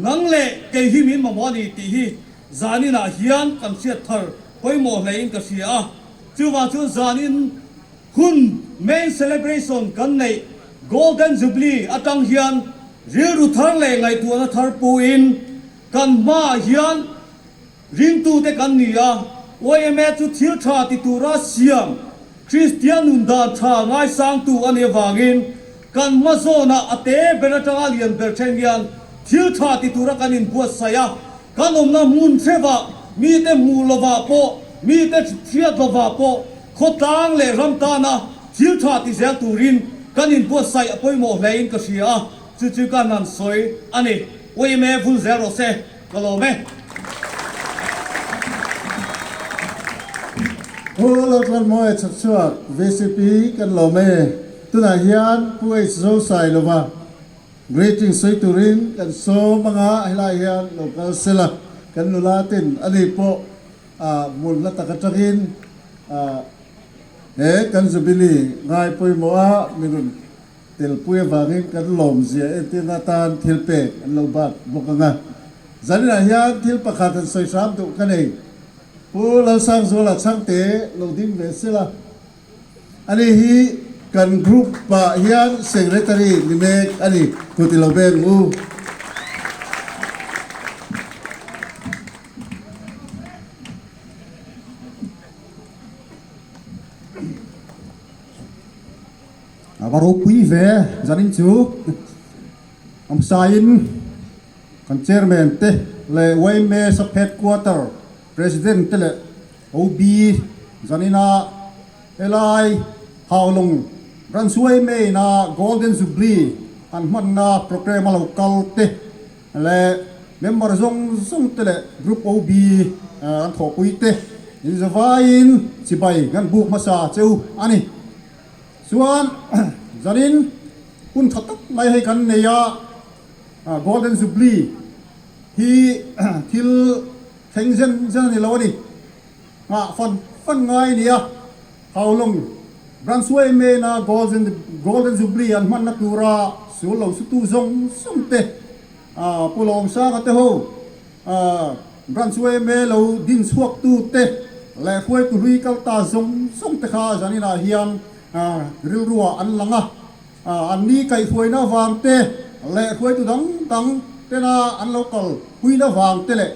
nang leh kei hi min mamawh a ni tih hi zaninah hian kan hriat thar pawimawh hle in ka hria a. Chuvang chuan zanin hun main celebration kan neih Golden Jubilee atang hian rilru thar leh ngaihtuahna thar puin kan hmaah hian Ringtute kan ni a, yma chu thil tha ti tura siam Kristian nun dan tha ngaisangtu a nih avangin kan hma zawnah a te ber atanga lian ber thleng hian thil tha ti tura kan inbuatsaih a, kan awmna hmun hrevah mite hmuh lovah pawh, mite hriat lovah pawh khawtlang leh ram tana thil tha ti zel turin kan inbuatsaih a pawimawh hlein ka hria a, chu chu ka hnan sawi a ni. Yma vul zel rawh se. Ka lawm e. Pu Laltlanmawia chhakchhuak vcp kan lawm e. Tunah hian Pu H Zosailova greeting sawi turin kan sawm anga helai hian lo kal sela kan nula ten ani pawh hmun hla tak atangin he kan Jubilee ngai pawimawh a mi rawn Telpui avangin kan lawmzia entirna atan thil pek an lo bat bawk ang a. Zaninah hian thil pakhat han sawi hram duh ka nei. Pu Lalsangzuala Chhangte lo ding ve sela. Ani hi kan group ah hian secretary ni mek a ni, kut i lo beng u. A va ropui ve zanin chu Amsaiin kan chairman te leh yma sub headquarter president te leh OB zanina helai Haulawng branch yma ina Golden Jubilee an hmanna programme a lo kal te leh member zawng zawng te leh group OB an thawhpui te in zavaiin chibai kan buk hmasa cheu a ni. Chuan zanin hun tha tak mai hei kan nei a, Golden Jubilee hi thil thleng zen zen a ni lo a ni. Nghah fan fan ngai a ni a, Haulawng Branch YMA-na Golden Golden Jubilee an hmanna tura sul lo sutu zawng zawng te, Pu Lawmsanga te ho, Branch YMA lo din chhuaktu te leh hruaitu hlui kal ta zawng zawng te kha zaninah hian rilruah an lang a, an ni kaihhruaina vang te leh hruaitu dang dang tena an lo kal puina vang te leh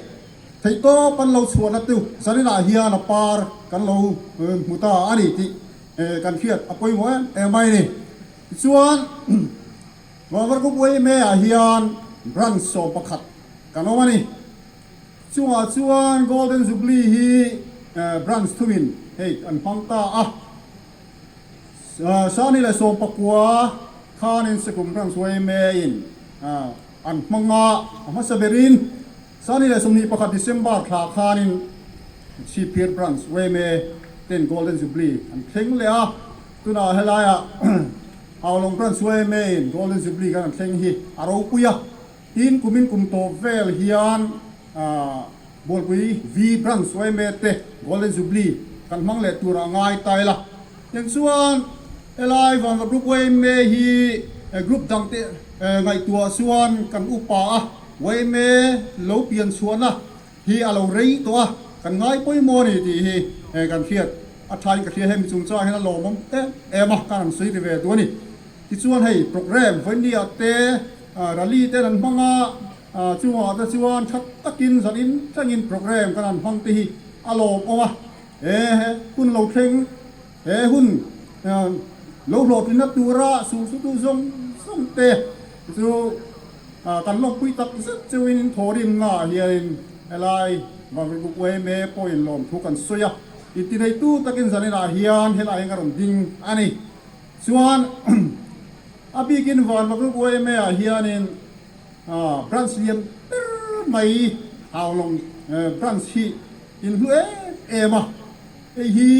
theihtawp an lo chhuahna tu zaninah hian a par kan lo hmu ta a ni tih kan hriat a pawimawh em em mai a ni. Tichuan. Rover Group YMA ah hian branch 11 kan awm a ni. Chungah chuan Golden Jubilee hi branch thumin hei an hmang ta a. Sani leh 19 khanin Sekum Branch YMA in an hmang a, a hmasa berin Sani leh 21 December thla khanin Chhipphir Branch YMA ten Golden Jubilee an thleng leh a. Tunah helaiah Haulawng Branch YMA in Golden Jubilee kan an thleng hi a ropui a, tin kumin kum tawp vel hian Bualpui V Branch YMA te Golden Jubilee kan hmang leh tur a ngai ta ila. Tiang chuan helai Vanva Group YMA hi group dang te ngaihtuah chuan kan upa a, YMA lo pian chhuahna hi a lo rei tawh a, kan ngai pawimawh a ni tih hi kan hriat a thain ka hria. Hemi chungchang hian a lawmawm em em a, kan han sawi ri ve duh a ni. Tichuan hei programme vawinia te rally te an hmang a, chungah te chuan tha takin zanin thlengin programme kan han hmang te hi a lawmawm a. He hun lo thleng, he hun lo hlawhtlinna tura sulsutu zawng zawng te chu Kan lawmpui tak zet cheuhin thawrim naah hianin helai Vanrukuk yma pawhin lawmthu kan sawi a, intineitu takin zaninah hian helai hi ka rawn ding a ni. Chuan a bikin Vanrukuk yma ah hianin branch lian ber mai Haulawng branch hi inhlu em em a, hei hi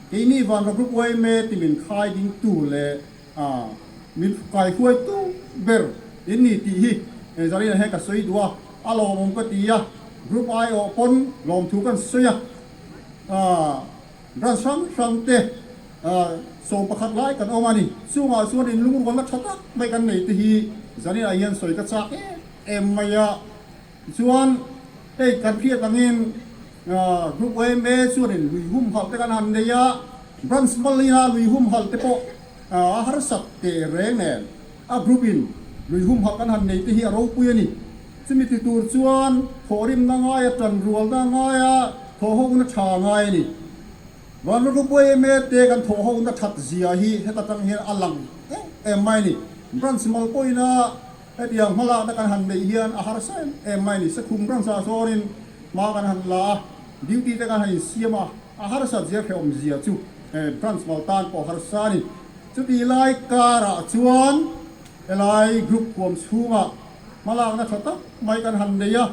keini Vanrukuk yma ti min khai dingtu leh A, min kai hruaitu ber in ni tih hi Zarina hian ka sawi duh a, a lawmawm ka ti a, group aiawh pawn lawmthu kan sawi a, branch hrang hrang te 11 lai kan awm a ni, chungah chuan in lungrualna tha tak mai kan nei te hi Zarina hian sawi ka chak em em mai a, tichuan hei kan hriat angin group yma chuanin lui humhalh te kan han nei a, branch malina lui humhalh te pawh A harsat teh reng nen a group in lui humhalh kan han nei te hi a ropui a ni. Chumi ti tur chuan thawhrimna ngaia tanrualna ngaia thawhhona tha ngai a ni. Vanram yma te kan thawhhona that zia hi heta tang hian a lang em em mai a ni. Branch mal pawhin a hetiang hmalakna kan han neih hian a harsa em em mai a ni. Sakhum branch ah chuanin hma kan han la a, duty te kan han insiam a, A harsat zia hrehawm zia chu branch mal tan pawh harsa a ni. Chuti lai karah chuan helai group huam chhungah hmalakna tha tak mai kan han nei a,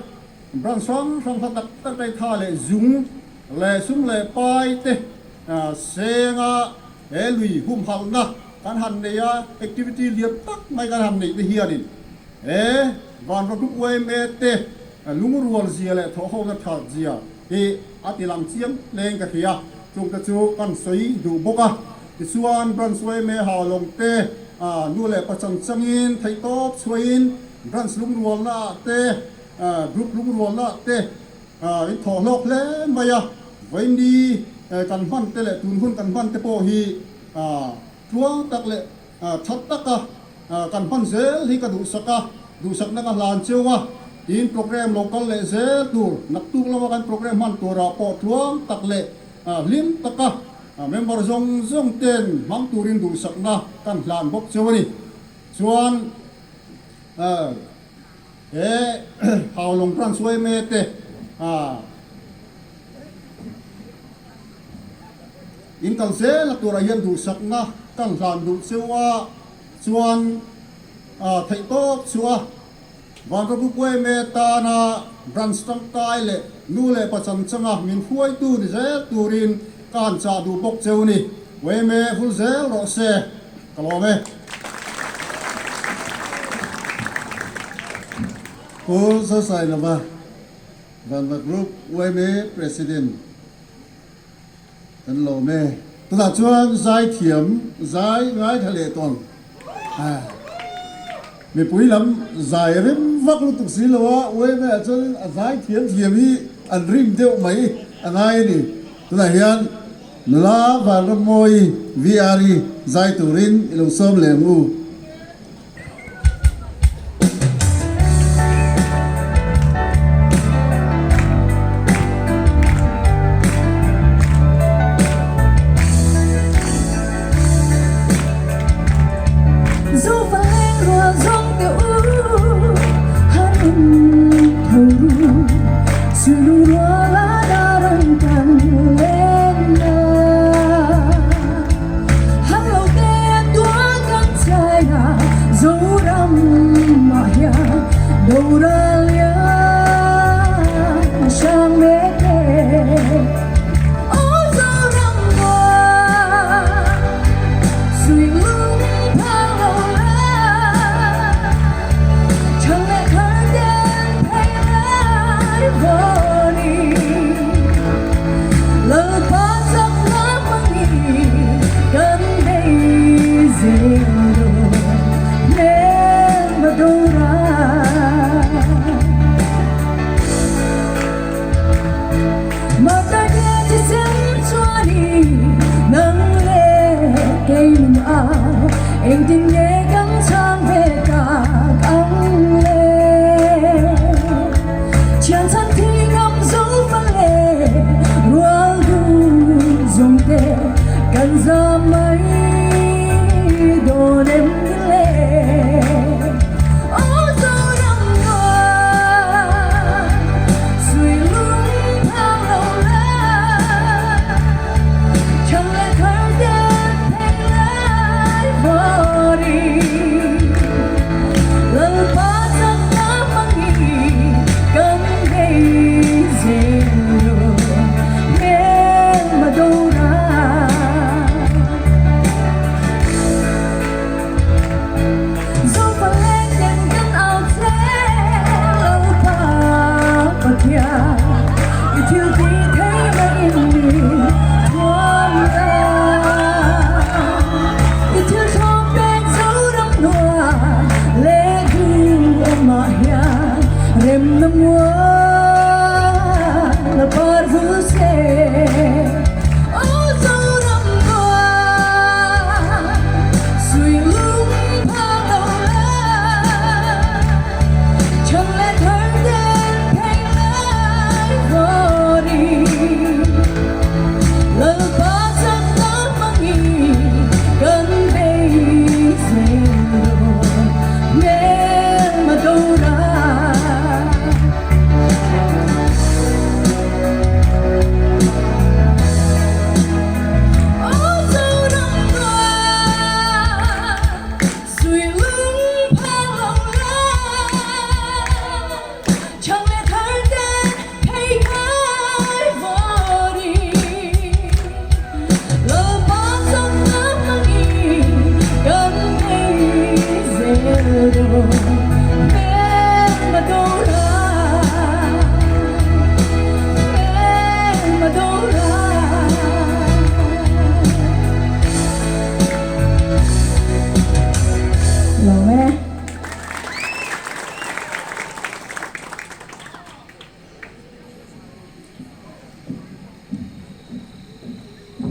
branch hrang hrang hla tak tak te tha leh zung leh sum leh pai te senga he lui humhalhna kan han nei a, activity lian tak mai kan han neih te hianin he Vanva Group yma te lungrual zia leh thawhhona that zia hi a ti lang chiang leng ka hria, chungte chu kan sawi duh bawk a. Tichuan Branch yma Haulawng te nu leh pa chang changin theihtawp chhuahin Branch lungrualna ah te, Group lungrualna ah te in thawh hlawk hle mai a. Vawiinni kan hman te leh tun hun kan hman te pawh hi tluang tak leh That taka kan hman zel hi ka duhsak a, duhsakna ka hlan cheu a, tiin program lo kal leh zel tur, naktuk lama kan program hman turah pawh tluang tak leh hlim taka member zawng zawng ten hmang turin duhsakna kan hlan bawk cheu a ni. Chuan he Haulawng Branch yma te In kal zel a turah hian duhsakna kan hlan duh cheu a, chuan theih tawp chu a Vanrabu Kweme tana branch tangkai leh nu leh pa changchanga min hruaitu ni zel turin ka han chah duh bawk cheu ni. Yma vul zel rawh se ka lawm e. Pu Zosailova, Vanva Group yma President kan lawm e. Tunah chuan zaithiam zai ngaithla leh tawng. Mipui lam zai rem vak lutuk si lo a, yma ah chuan a zai thiam thiam hi an rim deuh mai a ngai a ni. Tunah hian nula Vanrammawi VR-i zai turin i lo sawm leh ang u.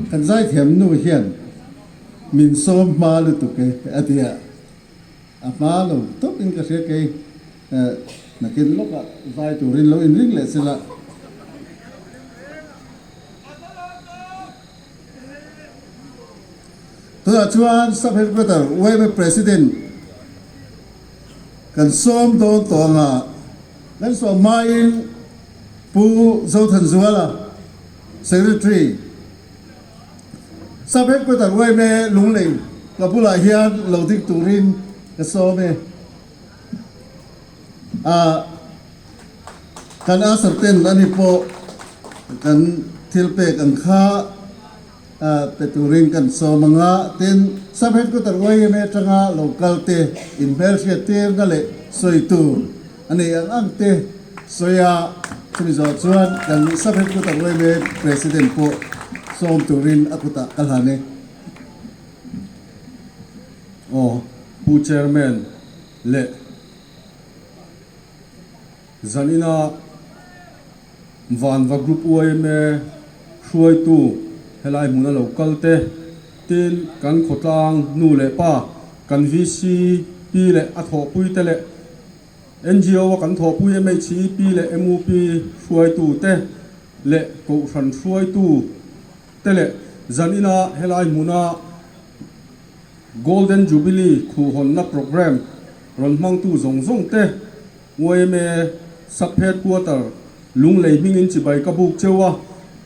Kan zaithiam nu hian min sawm hma lutuk e a ti a, a hma lo tawp in ka hria kei nakin lawkah zai turin lo inring leh sela. Tunah chuan Sub Headquarter yma President kan sawm dawn tawh anga kan sawm hmain Pu Zothanzuala, Secretary, Sub Headquarter yma Lunglei ka bulah hian lo dik turin ka sawm e. A kan asar ten ani pawh kan thil pek ang kha. Pe turin kan sawm ang a, tin, Sub Headquarter yma atanga lo kal te inhmelhriat tirna leh sawi tur a nei ang ang te sawi a, chumi zawh chuan kan Sub Headquarter yma President pawh sawm turin a kutah ka hlan e. Aw, Pu Chairman leh Zanina Vanva Group yma hruaitu helai hmuna lo kal te, tin kan khawtlang nu leh pa, kan VC pi leh a thawhpui te leh NGO a kan thawhpui MHEP leh MUP hruaitu te leh Kohhran hruaitu te leh zanina helai hmuna Golden Jubilee khuhhawnna programme rawn hmangtu zawng zawng te yma Sub Headquarter Lunglei hmingin chibai ka buk cheu a,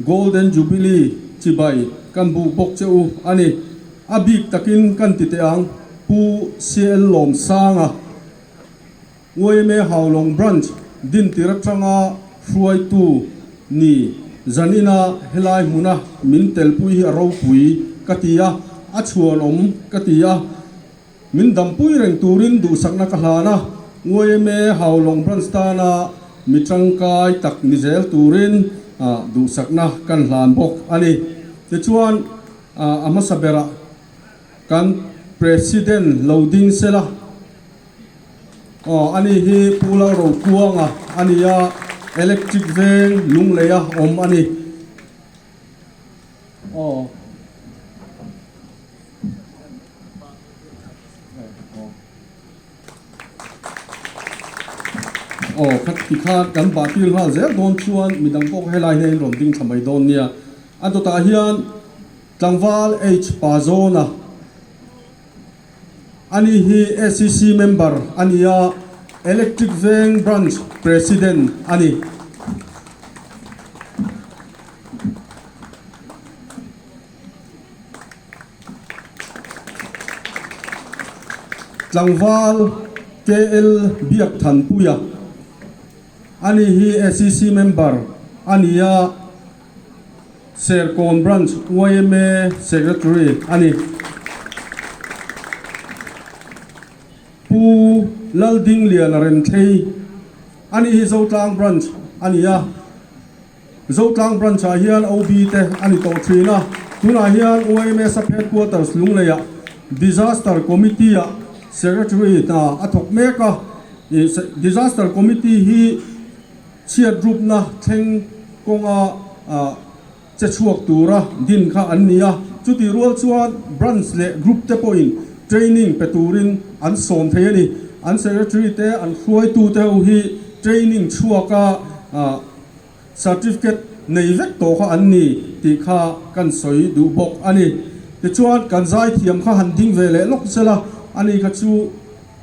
Golden Jubilee chibai kan buk bawk che u a ni. A bik takin kan ti teh ang, Pu CL Lawmsanga, yma Haulawng Branch dintir atanga hruaitu ni zanina helai hmuna min telpui hi a ropui ka ti a, a chhuanawm ka ti a. Min dampui reng turin duhsakna ka hlan a, yma Haulawng Branch tana mi tangkai tak ni zel turin duhsakna kan hlan bawk a ni. Tichuan, a hmasa berah kan President lo ding sela, aw ani hi Pu Lalrokuanga a ni a, Electric Veng Lungleia awm a ni. Aw. Aw kha ti kha kan bah tir nghal zel dawn chuan midang pawh helai hian in rawn ding tha mai dawn nia. A dawtah hian tlangval H pa zawna ani hi ACC member a ni a, Electric Veng Branch President a ni. Tlangval KL Biakthanpuia ani hi ACC member a ni a, Serkawn Branch yma Secretary a ni. Pu Laldingliana Remthlei ani hi Zotlang Branch a ni a. Zotlang Branch ah hian OB te a ni tawh thin a, tunah hian yma Sub Headquarters Lungleiah Disaster Committee ah Secretary hna a thawk mek a, Disaster Committee hi chhiat rupna thleng kawnga che chhuak tura din kha an ni a, chutih rual chuan Branch leh Group te pawhin training pe turin an sawm thei a ni. An Secretary te an hruaitute ho hi training chhuaka Certificate nei vek tawh kha an ni tih kha kan sawi duh bawk a ni. Tichuan kan zaithiam kha han ding ve leh lawk sela, ani kha chu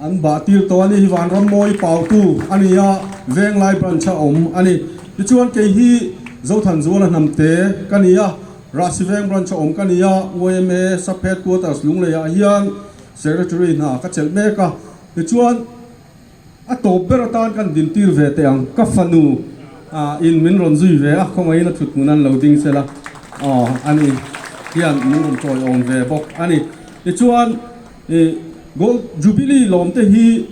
an bah tir tawh a ni. Vanrammawi Pautu a ni a, Venglai Branch a awm a ni. Tichuan kei hi Zothanzuala Hnamte ka ni a, Rahsiveng Branch a awm ka ni a, yma Sub Headquarters Lungleiah hian Secretary hna ka chelh mek a. Tichuan. A tawp ber atan kan din tir ve teh ang, ka fanu in min rawn zui ve a, khawngaihin a thut hmun an lo ding sela aw a ni hian min rawn tawiawm ve bawk a ni. Tichuan i Gold Jubilee lawm te hi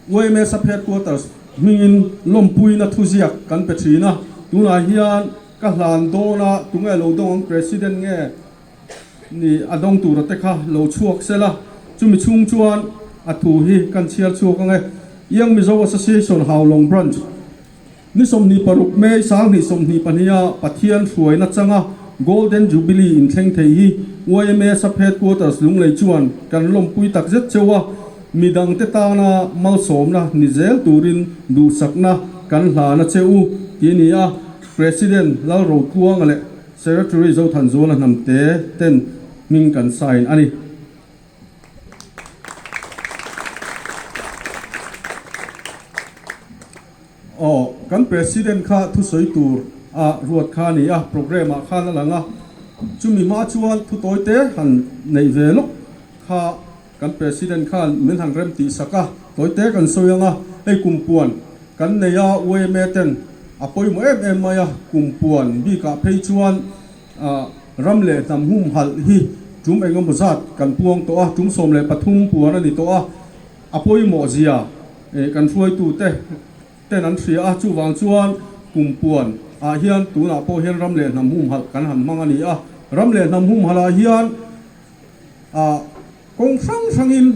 yma Sub Headquarters hmingin lawmpuina thuziak kan pe thin a, tunah hian ka hlan dawn a, tunge lo dawng ang President nge? Ni a dawng tura te kha lo chhuak sela, chumi chhung chuan a thu hi kan chhiar chhuak ang e. Young Mizo Association Haulawng Branch ni 26 May 2022 a Pathian hruaina changa Golden Jubilee inthleng thei hi yma Sub Headquarters Lunglei chuan kan lawmpui takzet cheu a, midangte tana malsawmna ni zel turin duhsakna kan hlana che u ti a ni a, President Lalrotluanga leh Secretary Zothanzuala Hnamte ten hming kan sign a ni. Aw, kan President kha thusawi tur a ruat kha a ni a, programme ah khan a lang a, chumi hma chuan thutawi te han neih ve lawk kha kan President khan min han rem tih sak a, tawi te kan sawi ang a, hei kumpuan kan nei a, yma ten a pawimawh em em mai a, kumpuan bikah phei chuan ah. Ram leh hnam humhalh hi tum engemaw zat kan puang tawh a, tum 13 puan a ni tawh a, a pawimawh zia kan hruaitute ten an hria a, chuvang chuan kum puan ah hian tunah pawh hian ram leh hnam humhalh kan han hmang a ni a, ram leh hnam humhalh ah hian ah kawng hrang hrangin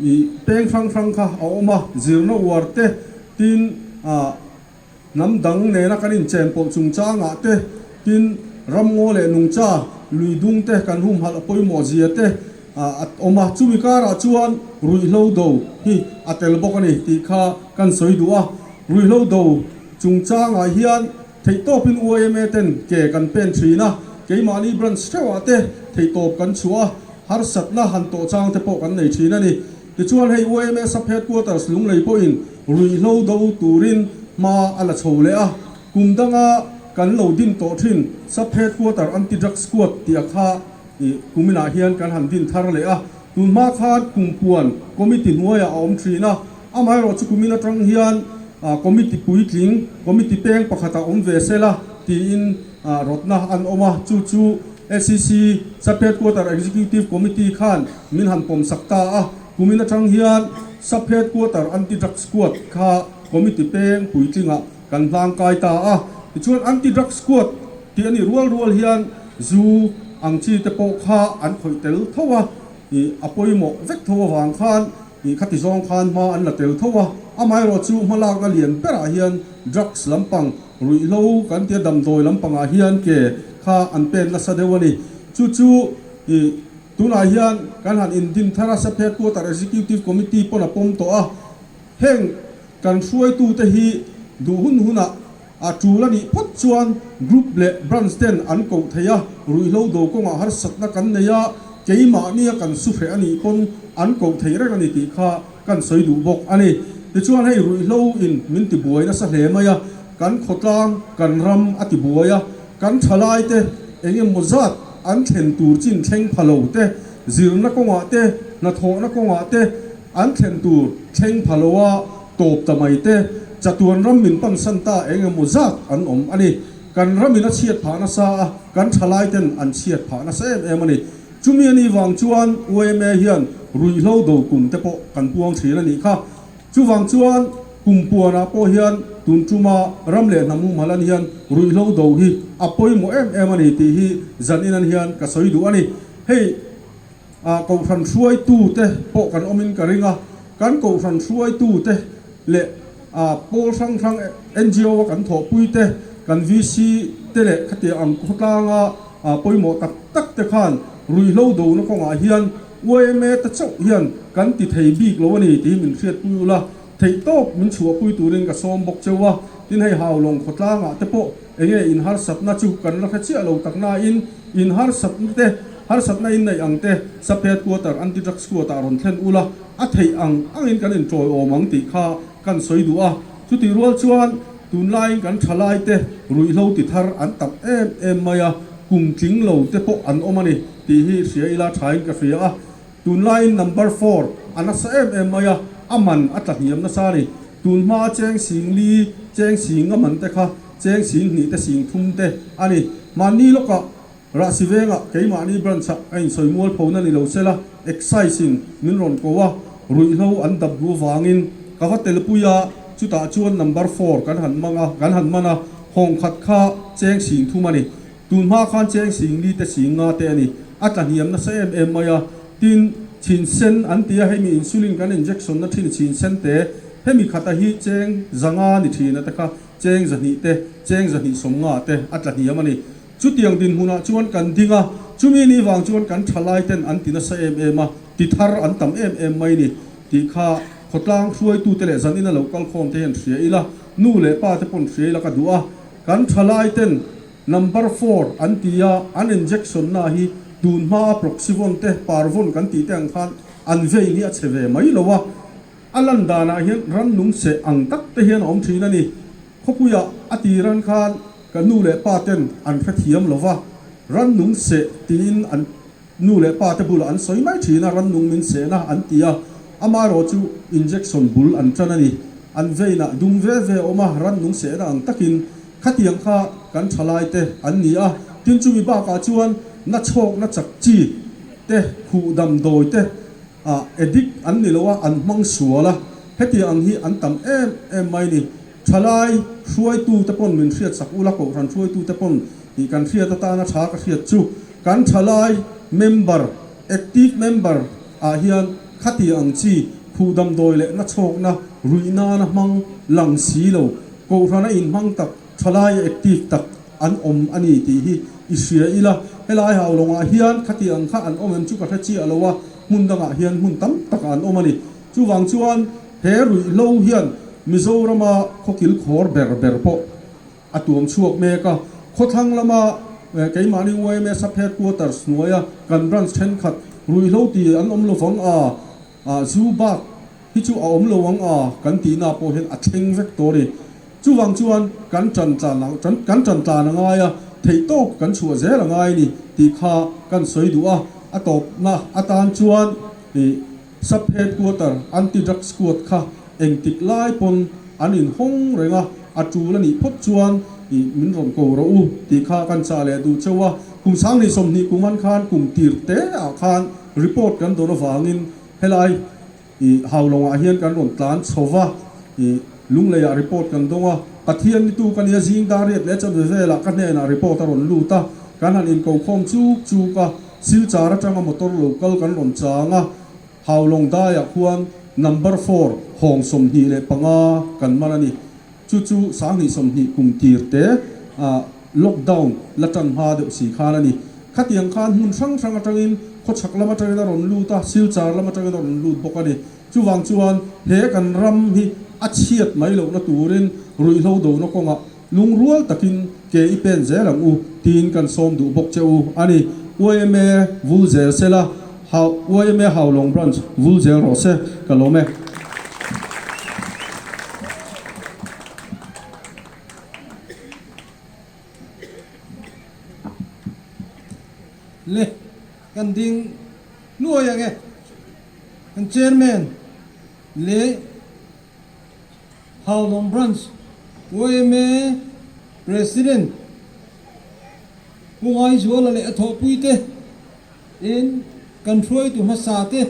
ih peng hrang hrang kha a awm a, zirna uar te tin ah Hnam dang nena kan inchen pawh chungchangah te, tin, ramngaw leh nungcha, lui dung te kan humhalh a pawimawh zia te a awm a. Chumi karah chuan ruihhlo do hi a tel bawk a ni tih kha kan sawi duh a. Ruihhlo do chungchangah hian theihtawpin YMA ten ke kan pen thin a, keimahni branch theuhah te theihtawp kan chhuah a, harsatna han tawh chang te pawh kan nei thin a ni. Tichuan hei YMA Sub Headquarters Lunglei pawhin ruihhlo do turin hma a la chho leh a, kum danga kan lo din tawh thin Sub Headquarter Anti-Drug Squad tih a kha ih kuminah hian kan han din thar leh a, tun hma khan kumpuan committee hnuaiah a awm thin a, amaherawhchu kumin atang hian committee puitling, committee peng pakhatah awm ve sela tiin rawtna an awm a, chu chu SEC Sub Headquarter Executive Committee khan min han pawm sak ta a, kumin atang hian Sub Headquarter Anti-Drug Squad kha Committee peng puitlingah kan hlangkai ta a. Tichuan Anti-Drug Squad tih a nih rual rual hian zu ang chi te pawh kha an khawih tel tho a, ih a pawimawh vek tho avang khan ih khati zawng khan hma an la tel tho a. Amaherawhchu hmalakna lian berah hian drugs lampang Ruihhlo kan tia damdawi lampangah hian ke kha an pen nasa deuh a ni. Chu chu ih tunah hian kan han indin thar a, SAP Headquarter Executive Committee pawn a pawm tawh a. Heng kan hruaitute hi duh hun hunah a tul a nih phawt chuan Group leh Branch ten an koh thei a, ruihhlo do kawngah harsatna kan nei a, keimahnia kan su hreh a nih pawn an koh thei reng a ni tih kha Kan sawi duh bawk a ni. Tichuan hei ruihhlo in min ti buai nasa hle mai a, kan khawtlang, kan ram a ti buai a, kan thalai te eng emaw zat an thlen tur chin thleng pha lo te, zirna kawngah te, hnathawhna kawngah te an thlen tur thleng pha lo a tawp ta mai te, chatuan ram min pansan ta eng emaw zat an awm a ni. Kan ramin a chhiat phah nasa a, kan thalai ten an chhiat phah nasa em em a ni. Chumi a nih vang chuan YMA hian ruihhlo do kum te pawh kan puang thin a nih kha. Chuvang chuan kum puanah pawh hian tun tuma ram leh hnam humhalan hian ruihhlo do hi a pawimawh em em a ni tih hi zan inan hian ka sawi duh a ni. Hei ah kohhran hruaitu te pawh kan awmin ka ring a, kan kohhran hruaitu te leh ah pawl hrang hrang NGO a kan thawhpui te, kan VC te leh khatiang ang khawtlanga ah pawimawh tak tak te khan ruihhlo dona kawngah hian YMA te chauh hian kan ti thei bik lo a ni tih hi min hriatpui ula, theihtawp min chhuahpui turin ka sawm bawk cheu a, tin hei Haulawng khawtlangah te pawh enge inharsatna chu kan la hre chiah lo tak nain inharsatna te harsatna inneih ang te Sub Headquarter Anti-Drug Squad ah rawn thlen ula a theih ang angin kan inṭawiawm ang tih kha kan sawi duh a, chutih rual chuan tunlaiin kan thalaite ruihhlo ti thar an tam em em mai a, kum tling lo te pawh an awm a ni tih hi hria ila thain ka hria a, tunlaiin number four a nasa em em mai a, a man a tla hniam nasa a ni. Tun hmaa cheng sing li, cheng sing a man te kha cheng sing hnih te sing thum te a ni. Mahni lawkah Rahsi vengah keimahni branch ah a insawi mual pho na ni lo sela, excise in min rawn ko a, ruihhlo an dap duh avangin ka va telpui a, chutah chuan number four kan han mang a, kan han man a, hawng khat kha cheng sing thum a ni. Tun hma khan cheng sing li te sing nga te a ni. A tla hniam nasa em em mai a, tin, chhin sen an ti a, hemi insulin kan injection na thin chhin sen te, hemi khata hi cheng zanga ni thin a te kha cheng 200 te, cheng 250 te a tla hniam a ni. Chutiang dinhmunah chuan kan ding a, chumi ni vang chuan kan thalai ten an ti nasa em em a, ti thar an tam em em mai ni tih kha khawtlang hruaitute leh zanin a lo kal khawm te hian hria ila, nu leh pa te pawn hria ila ka duh a, kan thalai ten number four an ti a, an injection na hi tun hmaa proxivon te parvon kan tih te ang khan an vein hi a chhe ve mai lo a, a lan danah hian rannung seh ang tak te hian a awm thin a ni. Khawpuiah a tiran khan Ka nu leh pa ten an hrethiam lo va, rannung seh tiin an nu leh pa te bulah an sawi mai thin a, rannung min sehna an ti a, amaherawh chu injection bul an tan a ni. An veinah dum ve ve a awm a, rannung sehna ang takin khatiang kha kan thalai te an ni a, tin chumi bakah chuan na chhawkna chak chi te, khuh damdawi te ah addict an ni lo a, an hmang sual a, heti ang hi an tam em em mai ni. Thalai hruaitu te pawn min hriat sak ula, kohhran hruaitu te pawn tih kan hriat atana tha ka hriat chu kan thalai member, active member, ah hian khati ang chi khuh damdawi leh na chhawkna ruih nana hmang lang si lo, kohhrana inhmang tak thalai active tak an awm a ni tih hi i hria ila, helai Haulawngah hian khati ang kha an awm em chu ka hre chiah lo a, hmun dangah hian hmun tam takah an awm a ni. Chuvang chuan he ruihhlo hian Mizorama khawkil khawr ber ber pawh a tuam chhuak mek a, khawthlang lama keimahni yma Sub Headquarters hnuaia kan branch thenkhat ruihhlo ti an awm lovang a, zu bak hi chu a awm lo ang a kan tihna pawh hian a thleng vek tawh a ni. Chuvang chuan kan tan tlan kan tan tlan a ngai a, theihtawp kan chhuah zel a ngai a ni tih kha kan sawi duh a, a tawpna atan chuan ih Sub Headquarter Anti Drug Squad kha engtik lai pawn an inhawng reng a, a tul a nih phawt chuan ih min rawn ko rawh u tih kha kan chah leh duh cheu a. Kum 2020 kum an khan kum tir te ah khan report kan dawn avangin helai I Haulawngah hian kan rawn tlan chho va, i Lungleiah report kan dawng a, Pathian ni tu ka nia zing dar riat leh chanve velah ka hnenah report a rawn lut a, kan han inkokhawm chuk chuk a, Silchar atanga motor lo kal kan rawn chang a, Haulawng daiah khuan number four hawng 25 kan man a ni. Chu chu 2020 kum tir te ah lockdown la tan hma deuh si khan a ni. Khatiang khan hmun hrang hrang atangin khawchhak lam atangin a rawn lut a, Silchar lam atangin a rawn lut bawk a ni. Chuvang chuan he kan ram hi a chhiat mai lohna turin ruihhlo dona kawngah lungrual takin ke i pen zel ang u tiin kan sawm duh bawk che u a ni. Yma vul zel sela, Yma Haulawng Branch vul zel rawh se, ka lawm e. Le kan ding hnuai ang e. Kan Chairman leh Haulawng Branch yma President Pu Ngaizuala leh a thawhpuite in kan hruaitu hmasa te,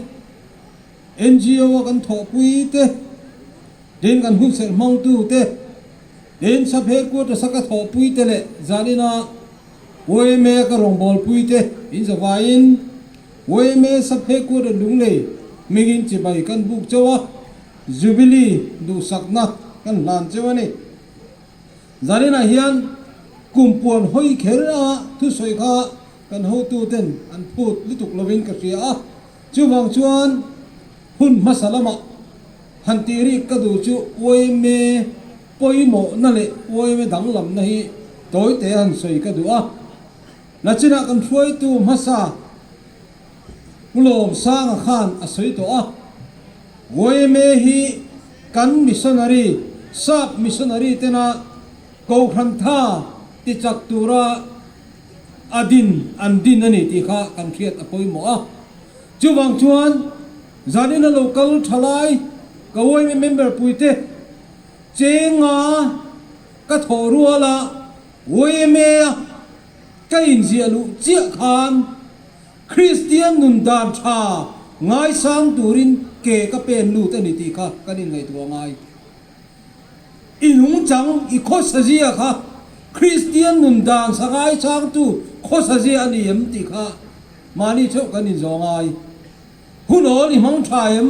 NGO a kan thawhpui te, tin kan hunserh hmangtu te, tin Sub Headquarters a ka thawhpui te leh zanina yma a ka rawngbawlpui te in zavaiin yma Sub Headquarters Lunglei hmingin chibai kan buk chauh a, Jubilee duhsakna kan hlan chauh a ni. Zaninah hian kum puan hawi kher a thusawi kha kan hotu ten an phut lutuk lovin ka hria a. Chuvang chuan hun hmasa lamah han tih rik ka duh chu yma pawimawhna leh yma danglamna hi tawite han sawi ka duh a. Nachinah kan hruaitu hmasa Pu Lawmsanga khan a sawi tawh a, yma hi kan missionary, sap missionary tena Kohhran tha tichak tura a din an din a ni tih kha kan hriat a pawimawh a. Chuvang chuan zanina lo kal tha lai ka yma member puite chenga ka thawh ruala yma a ka inziah luh chiah khan Kristian nun dan tha ngaisang turin ke ka pen lut a ni tih kha kan inngaihtuah ngai. I nungchang, i khawsazia kha Kristian nun dan sangai changtu khawsazia a ni em tih kha mahni theuh kan inzawh ngai. Hun awl i hmang tha em?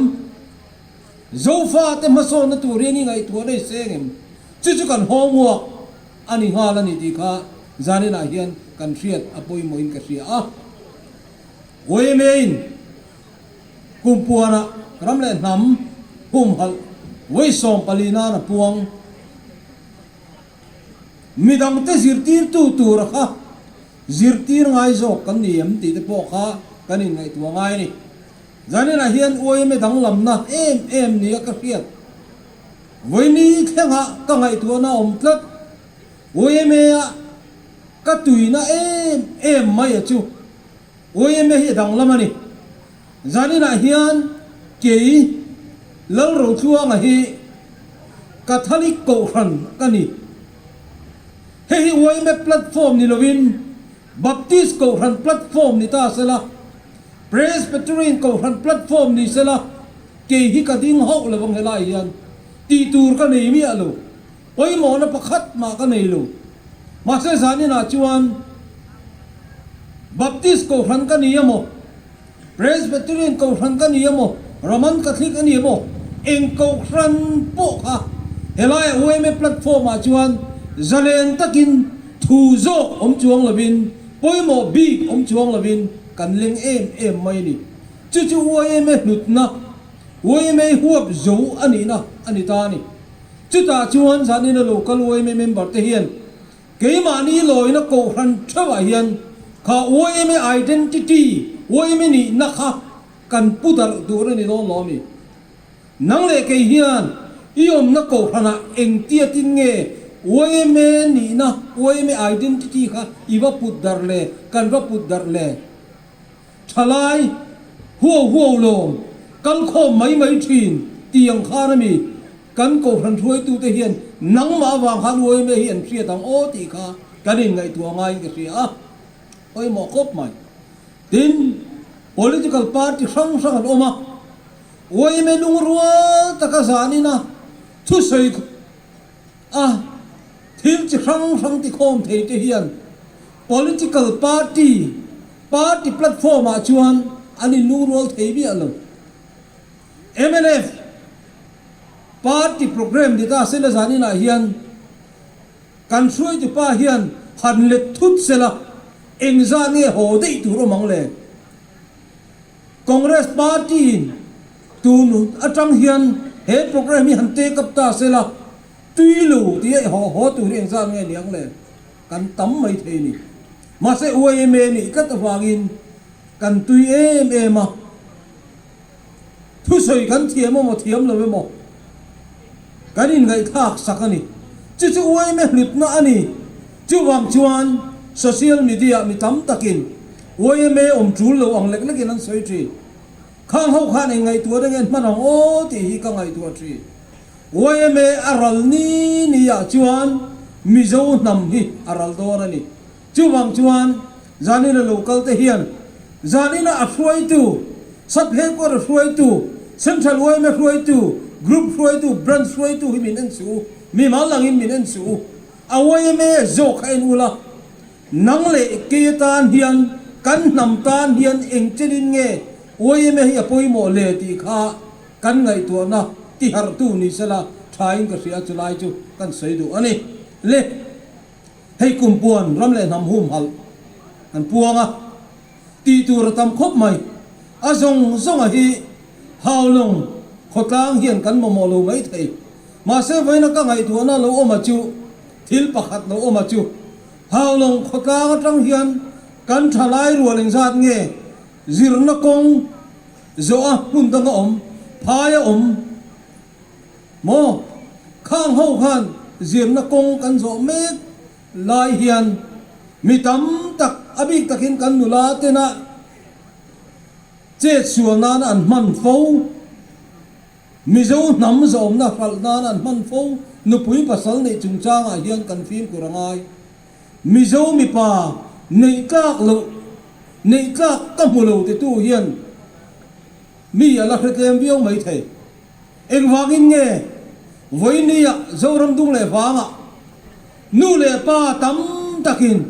Zofate hmasawnna tur hian i ngaihtuah nei seng em? Chu chu kan homework a ni nghal a ni tih kha zaninah hian kan hriat a pawimawhin ka hria a. Yma-in Kumpuana ram leh hnam humhalh vawi 14 nan a puang. Midangte zirtirtu tura kha zirtir ngai zawk kan ni em tih te pawh kha kan inngaihtuah ngai a ni. Zaninah hian yma danglamna em em nia ka hriat. Vawi thlengah ka ngaihtuahna a awm tlat. Yma-a ka tuina em em mai a chu. Yma hi a danglam a ni. Zaninah hian kei Lalrotluanga hi Catholic Kohhran ka ni. Hei hi yma platform ni lovin Baptist Kohhran platform ni ta sela, Presbyterian Kohhran platform ni sela, kei hi ka ding hauh lo ang helai hian. Tih tur ka nei miah lo. Pawimawhna pakhat mah ka nei lo. Mahse zaninah chuan Baptist Kohhran ka ni emaw, Presbyterian Kohhran ka ni emaw, Roman Catholic a ni emaw, eng Kohhran pawh kha helai yma platform ah chuan zalen takin thu zawk awm chuang lovin, pawimawh bik awm chuang lovin kan leng em em mai a ni. Chu chu yma hlutna, yma huap zo a nihna a ni ta a ni. Chutah chuan zanina local yma member te hian keimahni lawina kohhran theuhah hian kha yma identity, yma nihna kha kan pu darh tur a ni dawn lo a mi? Nang leh kei hian i awmna kohhranah engtia tin nge yma nihna, yma identity kha i va put darh le, kan va put darh le? Thalai, huau huau lawm, kal khawm mai mai thin tih ang khan a mi, kan Kohhran hruaitute hian nangmah avang khan yma hi an hriat ang aw tih kha kan inngaihtuah ngaiin ka hria a, pawimawh khawp mai. Tin, political party hrang hrang an awm a, yma lungrual taka zanin a thusawi a thil chi hrang hrang tikhawm thei te hian political party Party platform ah chuan an in lungrual thei miah lo. Mnf party programme ni ta sela zanin ah hian kan hruaitu pa hian han let thut sela engzah nge haw daih tur awm ang le? Congress party in tun atang hian he programme hi han take up ta sela tui lo tih a haw haw tur hi engzah nge ni ang le? Kan tam mai thei ni. Mahse yma nih tlat avangin kan tui em em a, thusawi kan thiam emaw thiam lo emaw kan inngaihthlak sak a ni. Chu chu yma hlutna a ni. Chuvang chuan social media mi tam takin yma awm tul lo ang lek lekin an sawi thin. Khang ho khan eng ngaihtuah reng en hman ang aw tih hi ka ngaihtuah thin. Yma a ral ni ni ah chuan Mizo hnam hi a ral dawn a ni. Chuvang chuan Zanina lo kal te hian Zanina a hruaitu, Sub Headquarter hruaitu, Central yma hruaitu, Group hruaitu, Branch hruaitu hi min en suh u, mimal angin min en suh u. A yma zawk kha en ula, nang leh kei atan hian kan hnam tan hian eng chenin nge yma hi a pawimawh le tih kha Kan ngaihtuahna tiharhtu ni sela thain ka hria chulai chu kan sawi duh a ni. Le, hei kum puan ram leh hnam humhalh an puang a, tih tur a tam khawp mai. A zawng zawnga hi Haulawng khawtlang hian kan mamawh lo mai thei. Mahse vawiina ka ngaihtuahna lo awm a chu thil pakhat lo awm a chu Haulawng khawtlang atang hian kan thalai rual engzat nge zirna kawng Zawh a hmun dang a awm, phai a awm maw? Khang ho khan zirna kawng kan zawh mek lai hian mi tam tak, a bik takin kan nula tena chet sual nana an hman fo, Mizo hnam zawmna hralh nana an hman fo, nupui pasal neih chungchangah hian kan fimkhur a ngai. Mizo mipa neih tlak loh, neih tlak ka hmu lo titu hian mi a la hre tlem viau mai thei. Engvangin nge Vawinia Zoram dung leh vangah nu leh pa tam takin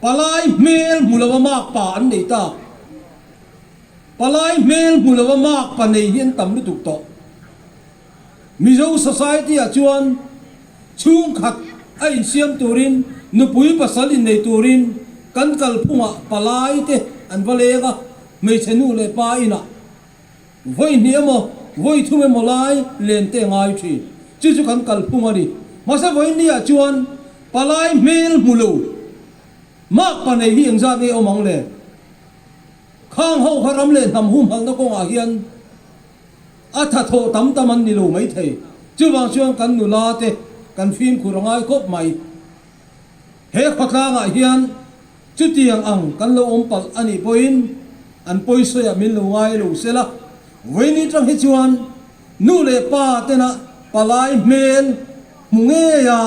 palai hmel hmu lova makpa an nei tak? Palai hmel hmu lova makpa nei hi an tam lutuk tawh. Mizo society ah chuan chhungkhat a insiam turin nupui pasal innei turin kan kalphungah palai te an va leng a, hmeichhe nu leh pa inah vawi hnih emaw vawi thum emaw lai len te a ngai thin. Chu chu kan kalphung a ni. Mahse vawiin ah chuan palai hmel hmu lo mak pa nei hi engzat nge awm ang le? Khang ho kha ram leh hnam humhalhna kawngah hian A tha thawh tam tam an ni lo mai thei. Chuvang chuan kan nula te kan fimkhur a ngai khawp mai. He khawtlangah hian chutiang ang kan lo awm palh a nih pawhin an pawisawiah min lo ngai lo sela. Vawiin atang hi chuan nu leh pa tena palai hmel hmu ngeia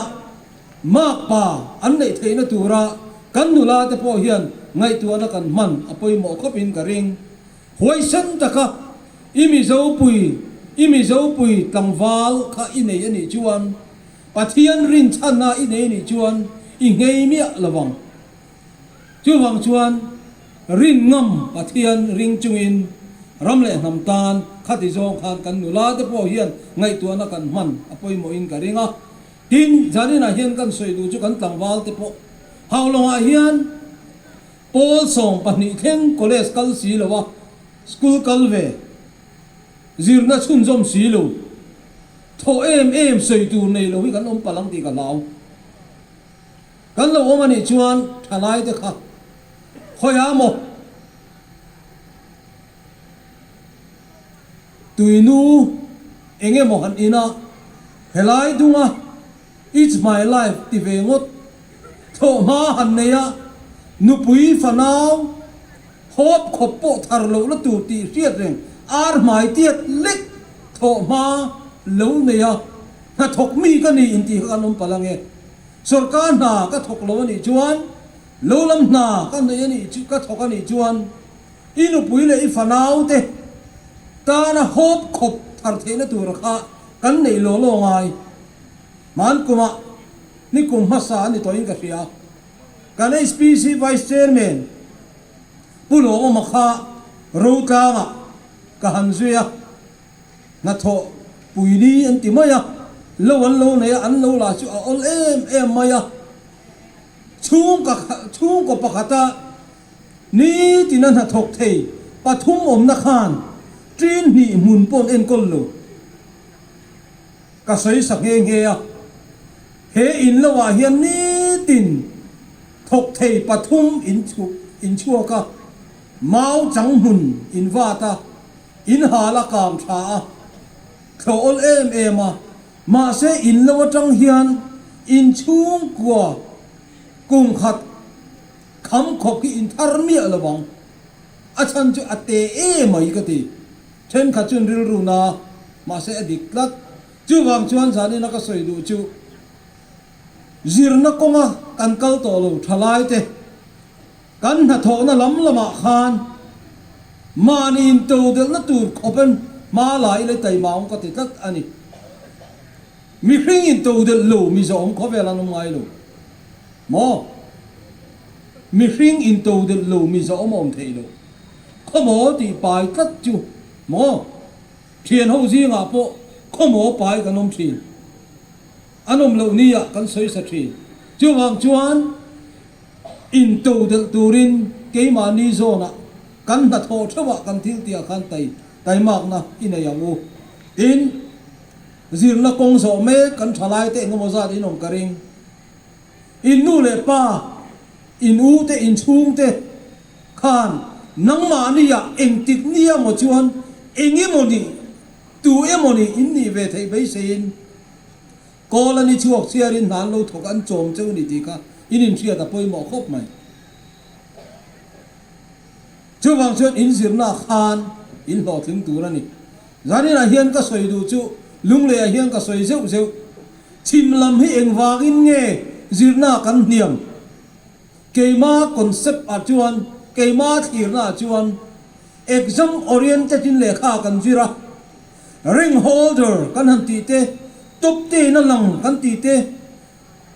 makpa an neih theihna tura. Kan nula te pawh hian ngaihtuahna kan hman a pawimawh khawpin ka ring. Huaisen taka i Mizopui, i Mizopui tlangval kha i nei a nih chuan, Pathian rinchhanna i nei a nih chuan i nghei miah lo vang. Chuvang chuan rin ngam Pathian ring chungin ram leh hnam tan khati zawng khan kan nula te pawh hian ngaihtuahna kan hman a pawimawhin ka ring a. Tin, zaninah hian kan sawi duh chu kan tlangval te pawh Haulawngah hian pawl 12 thleng college kal si lo a, school kal ve, zirna chhunzawm si lo, thawh em em sawi tur nei lo hi kan awm palh ang tih ka hlau. Kan lo awm a nih chuan thalai te kha khawiah maw tuinu eng emaw han in a, helai dunga It's my life ti ve ngawt thlawhhma han nei a, nupui fanau hawp khawp pawh thar loh la tur tih hriat reng ar hmai tiat lek thlawhhma lo nei a, hnathawk mi ka ni intih kha kan awm palh ange. Sorkar hna ka thawk lo a nih chuan, lo lam hna ka nei a nih chu ka thawk a nih chuan i nupui leh i fanau te tana hawp khawp thar theihna tura kha kan neih law law ngai. Hman kumah ni kum hmasa a ni tawhin ka hria. Kan HPC Vice Chairman Pu Lawmawma kha Rotlangah ka han zui a. Hnathawh pui ni an ti mai a, lo an lo nei a, an lo lah chu a awl em em mai a. Chhungka chhungkaw pakhata nitina hnathawk thei pathum awmna khan ṭin hnih hmun pawh an enkawl lo. Ka sawi sa nghe nghe a, he in lo ah hian nitin thawk thei pathum in chhuk in chhuak a, mau chang hmun in vat a, In hal a kang tha a, thlawh awl em em a, mahse in lo atang hian in chhungkua kum khat kham khawp hi in thar miah lo ang. A chhan chu a te em mai ka ti. Thenkhat chuan rilru na, mahse a dik tlat. Chuvang chuan zanina ka sawi duh chu zirna kawnga kan kal tawh lo thalaite, Kan hnathawhna lam lamah khan mahni intodelhna tur khawpin hma la ila i taima awm ka ti tlat a ni. Mihring intodelh lo mi zawhawm khawvel an awm ngai lo maw? Mihring intodelh lo mi zawhawm a awm theih loh. Khawmaw tih pai tlat chu maw? Thian ho zingah pawh khawmaw pai kan awm thin. An awm loh nia kan sawi sa thin. Chuvang chuan. Intodelh turin keimahni zawnah kan hnathawh theuhah kan thil tihah khan tai taimakna i nei ang u. Tin, zirna kawng zawh mek kan thalaite engemaw zat in awm ka ring. In nu leh pa, in u te, in chhungte khan nangmahniah engtik nia maw chuan engemaw nih, tu emaw nih in nih ve theih beiseiin Kawl a ni chhuak chhiarin hna an lo thawk an chawm cheu ni tih kha in inhriat a pawimawh khawp mai. Chuvang chuan in zirna khan in hlawhtling tur a ni. Zaninah hian ka sawi duh chu Lungleiah hian ka sawi zeuh zeuh. Chhim lam hi engvangin nge zirna kan hniam? Keima concept ah chuan, keima thlirna ah chuan exam oriented in lehkha kan zir a. Ring holder kan han tih te, top ten a lang kan tih te,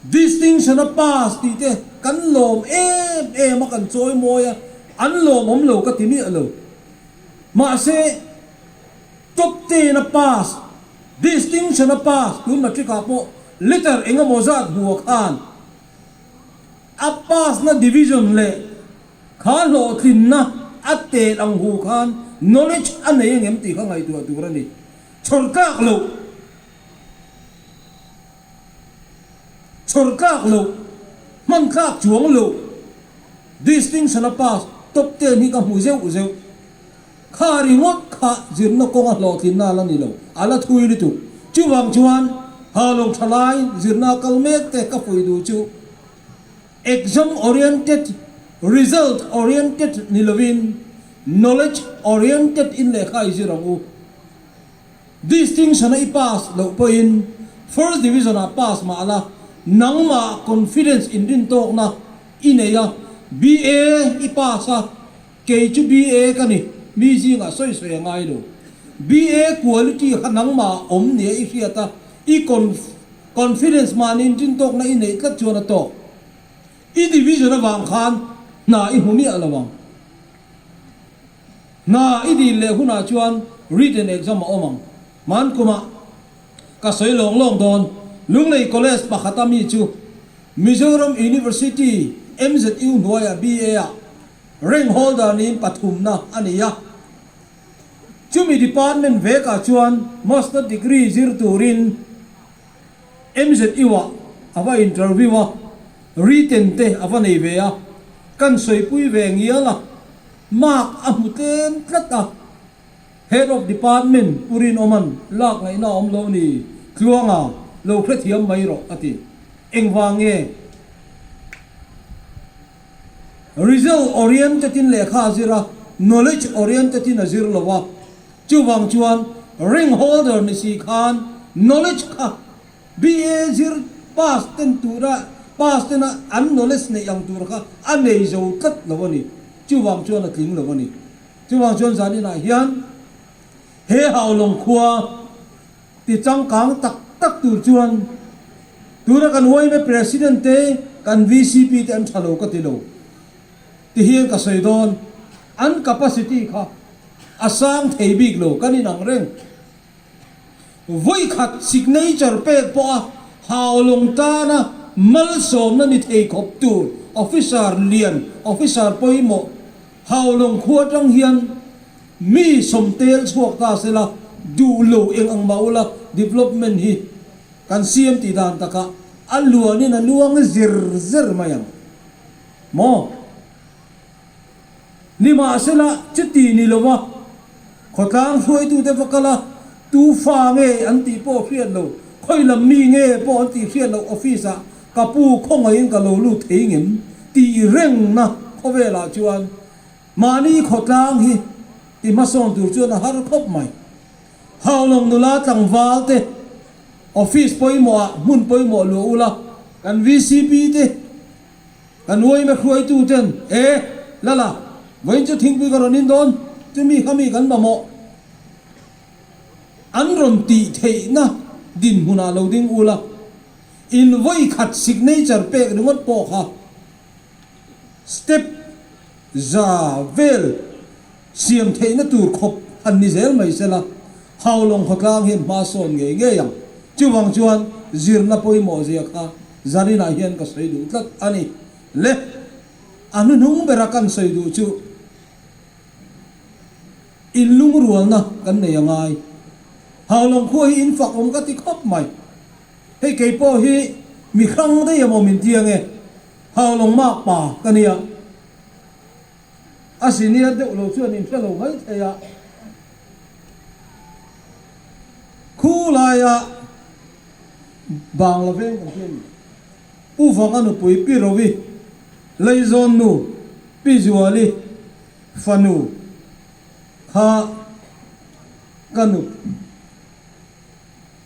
distinction a pass tih te kan lawm em em a, kan chawi mawi a, an lawmawm lo ka ti miah lo. Mahse, top ten a pass, distinction a pass tun matric ah pawh letter eng emaw zat hmuh ah khan a pass na division leh Kha hlawhtlinna a tel ang hu khan knowledge a nei angem tih kha ngaihtuah tur a ni. Chhawr tlak loh Chhawr tlak loh Hman tlak chuang loh Distinction a pass top ten hi ka hmu zeuh zeuh. Kha ringawt kha zirna kawnga hlawhtlinna a la ni lo, a la thui lutuk. Chuvang chuan Halawng thalai zirna kal mek te ka fuih duh chu. Exam oriented, result oriented ni lovin knowledge oriented in lehkha i zir ang u. Distinction a i pass loh pawhin first division ah pass mah la, nangmah confidence inrintawkna I nei a, BA i pass a, kei chu BA ka ni, mi zingah sawi sawi a ngai lo. BA quality kha nangmah a awm nia i hriat a, i confidence mahni intintawkna i neih tlat chuan a tawk. I division avang khan hna i hmu miah lo ang. Hna i dil leh hunah chuan written exam a awm ang. Hmankumah ka sawi lawng lawng dawn. Lunglei College pakhata mi chu Mizoram University, MZU, hnuaiah BA-ah rank holder niin pathumna a ni a. Chumi department vekah chuan Master degree zir turin MZU-ah a va interview a, written te a va nei ve a, kan sawipui ve ngial a, mark a hmu tlem tlat a. Head of Department Pu Rinawman lak ngaihna a awm lo ni, Tluanga, lo hrethiam mai rawh a ti. Engvang nge? Result oriented in lehkha a zir a, knowledge oriented in a zir lo a. Chuvang chuan rank holder ni si khan knowledge kha BA zir pass ten tura pass tena an knowledge neih ang tur kha a nei zo tlat lo a ni. Chuvang chuan a tling lo a ni. Chuvang chuan zaninah hian he Haulawng khua ti changkang tak tak tur chuan tuna kan yma President te, kan vcp te an tha lo ka ti lo ti hian ka sawi dawn. An capacity kha a sang thei bik lo kan inang reng. Vawikhat signature pek pawha Haulawng tana malsawmna ni thei khawp tur officer lian, officer pawimawh Haulawng khua atang hian mi sawmtel chhuak ta sela duh lo eng ang mah ula development hi kan siam tih dan takah a luanin a luang zir zer mai ang maw? Nimahsela chuti ni lova khawtlang hruaitute va kal a, tu fa nge an tih pawh hriat lo, khawi lam mi nge pawh an tih hriat loh office ah ka pu khawngaihin ka lo lut thei ngem tih rengna khawvelah chuan mahni khawtlang hi ti hmasawn tur chuan a har khawp mai. Haulawng nula tlangval te office pawimawh ah hmun pawimawh luah ula kan VCP te Kan uaima hruaitu ten, E, Lala, vawiin chu thingpui ka rawn in dawn, chumi kha mi kan mamawh. An rawn tih theihna dinhmunah lo ding ula, in vawi khat signature pek ringawt pawh kha step za vel siam theihna tur khawp han ni zel mai sela, Haulawng khawtlang hian hma sawn ngei ngei ang. Chuvang chuan zirna pawimawh zia kha Zarinah hian ka sawi duh tlat a ni. Le, a hnuhnung bera kan sawi duh chu inlungrualna kan nei a ngai. Haulawng khua hi in fak awm ka ti khawp mai. Hei kei pawh hi mi hrang daih emaw min ti ange. Haulawng mak pa ka nia. A senior deuh lo chuan in hre lo mai thei a. Khu laia Bangla veng kan tih a ni. Pu Vanga nupui Pi Rovi, Leizawn nu Pi Zuali fanu kha ka nu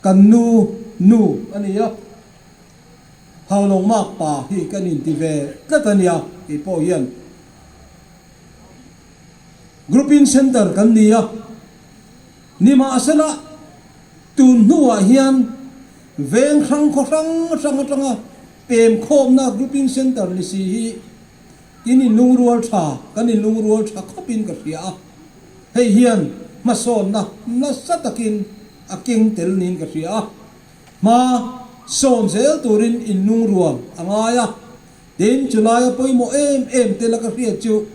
kan nu nu a ni a. Haulawng mak pa hi kan inti ve tlat a nia kei pawh hian. Grouping Centre kan ni a, nimahsela tun hnuah hian veng hrang khaw hrang hrang atanga pem khawmna Grouping Centre ni si hi in inlungrual tha, kan inlungrual tha khawpin ka hria a, hei hian hmasawnna nasa takin a keng tel niin ka hria a, hma sawn zel turin inlungrual a ngai a, tin chulaia pawimawh em em te la ka hriat chu.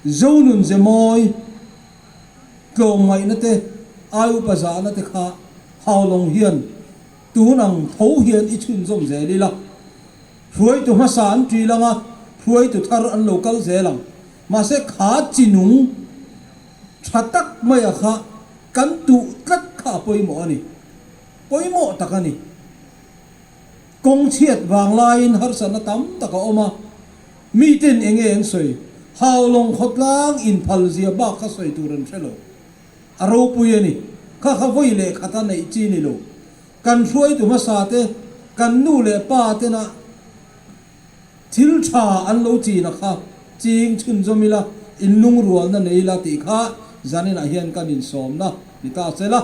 Zonun ze mawi, tlawmngaihna te, ai upa zahna te kha Haulawng hian tun ang tho hian i chhunzawm zel ila. Hruaitu hmasa an ṭil ang a, hruaitu thar an lo kal zel ang. Mahse kha chi nung ṭha tak maia kha kan tuh tlat kha a pawimawh a ni. Pawimawh tak a ni. Kawng chhiat vang laiin harsatna tam tak a awm a. Miten eng nge an sawi? Haulawng khawtlang inphal zia bak kha sawi tur an hre lo. A ropui a ni. Kha kha vawi leh khata neih chi ni lo. Kan hruaitu hmasa te, kan nu leh pa tena Thil tha an lo chin a kha ching chhunzawm ila, inlungrualna nei ila tih kha zaninah hian kan insawmna ni ta se la,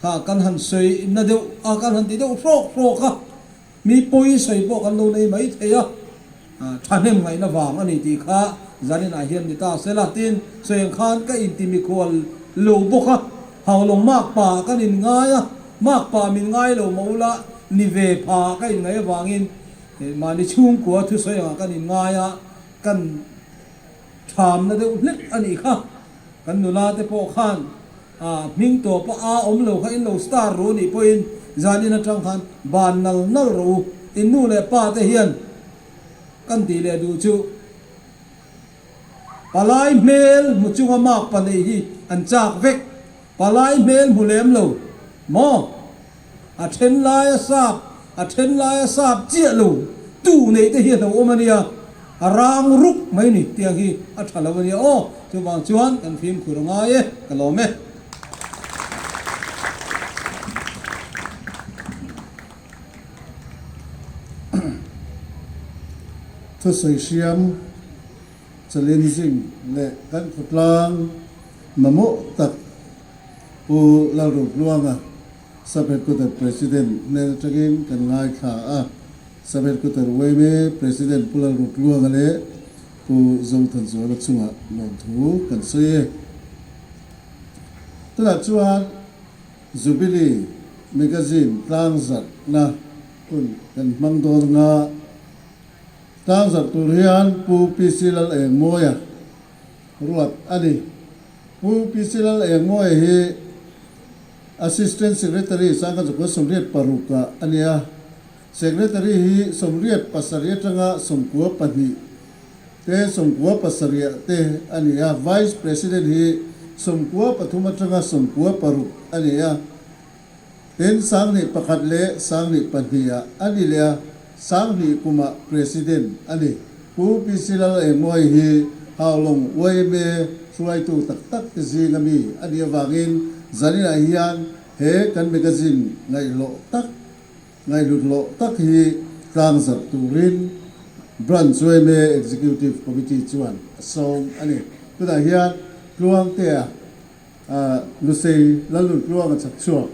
kha kan han sawi na deuh a, kan han ti deuh hrawk hrawk a, mi pawi sawi pawh kan lo nei mai thei a, thahnem ngaihna vang a ni tih kha zaninah hian ni ta se la, tin sawi ang khan ka inti mikhual lo bawk a, Haulawng makpa kan inngai a, makpa min ngai lo mah ula ni ve pha ka inngaih avangin Mahni chhungkua thusawi angah kan inngai a, kan thamna deuh hlek a nih kha. Kan nula te pawh khan hming tawpa a awm lo kha in lo star ru nih pawhin zanin atang khan ban nal nal rawh u. In nu leh pa te hian kan tih leh duh chu palai hmel hmu chunga mark pa neih hi an chak vek. Palai hmel hmu lem lo maw? A then laia sap, a then laia sap chiah lo tu neih te hi a hlo awm a nia, a rang ruk mai ni tiang hi a tha lo a nia aw, chuvang chuan kan fimkhur a ngai e, ka lawm e. Thusawi hriam challenging leh kan khawtlang mamawh tak Pu Lalruhluanga, Sub-Headquarter President hnen atangin kan ngaithla a. Sub-Headquarter yma President Pu Lalruhluanga leh Pu Zothanzuala chungah lawmthu kan sawi e. Tunah chuan Jubilee Magazine tlangzarhna hun kan hmang dawn anga tlangzarh tur hian Pu PC Lalengmawia ruat a ni. Pu PC Lalengmawia hi Assistant Secretary sangha zakua 86 ah a ni a, Secretary hi 87 atanga 92 te 97 ah te a ni a, Vice President hi 93 atanga 96 a ni a, tin 1001 leh 1002 ah a ni leh a, 10,000 kumah President a ni. Pu PC Lalengmawia hi Haulawng yma hruaitu tak tak te zinga mi a nih avangin zaninah hian he kan magazine ngaihhlawh tak, ngaihhlut hlawh tak hi tlangzarh turin Branch yma Executive Committee chuan a sawm a ni. Tunah hian Tluangtea Lusei Lalnuntluanga chhak chhuak.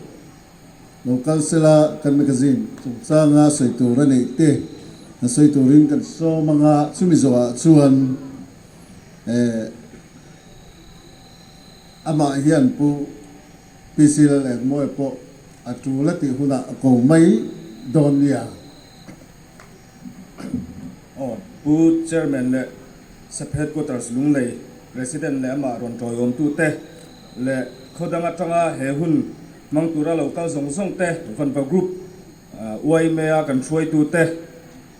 Lo kal sela kan magazine chungchanga sawi tur a neih te a sawi turin kan sawm anga chumi zawhah chuan eh amah hian Pu PC Lalengmawia pawh a tul a tih hunah a ko mai dawn nia. Aw Pu Chairman leh Sap Headquarters Lunglei President leh amah rawn tawiawmtute leh khawdang atanga he hun Hmang tura lo kal zawng zawng te, Vanva Group yma kan hruaitu te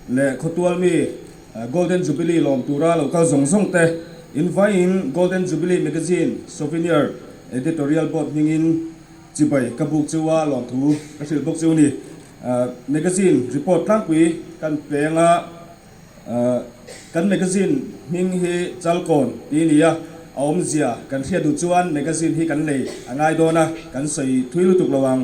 leh khawtual mi Golden Jubilee lawm tura lo kal zawng zawng te invaiin Golden Jubilee Magazine Souvenir Editorial Board hmingin chibai ka buk chu a lawmthu ka hrilh bawk chu ni. Magazine report tlangpui kan peng a. Kan magazine hming hi Chalkawn tih a ni a, a awmzia kan hriat duh chuan magazine hi kan lei a ngai dawn a, kan sawi thui lutuk lo ang.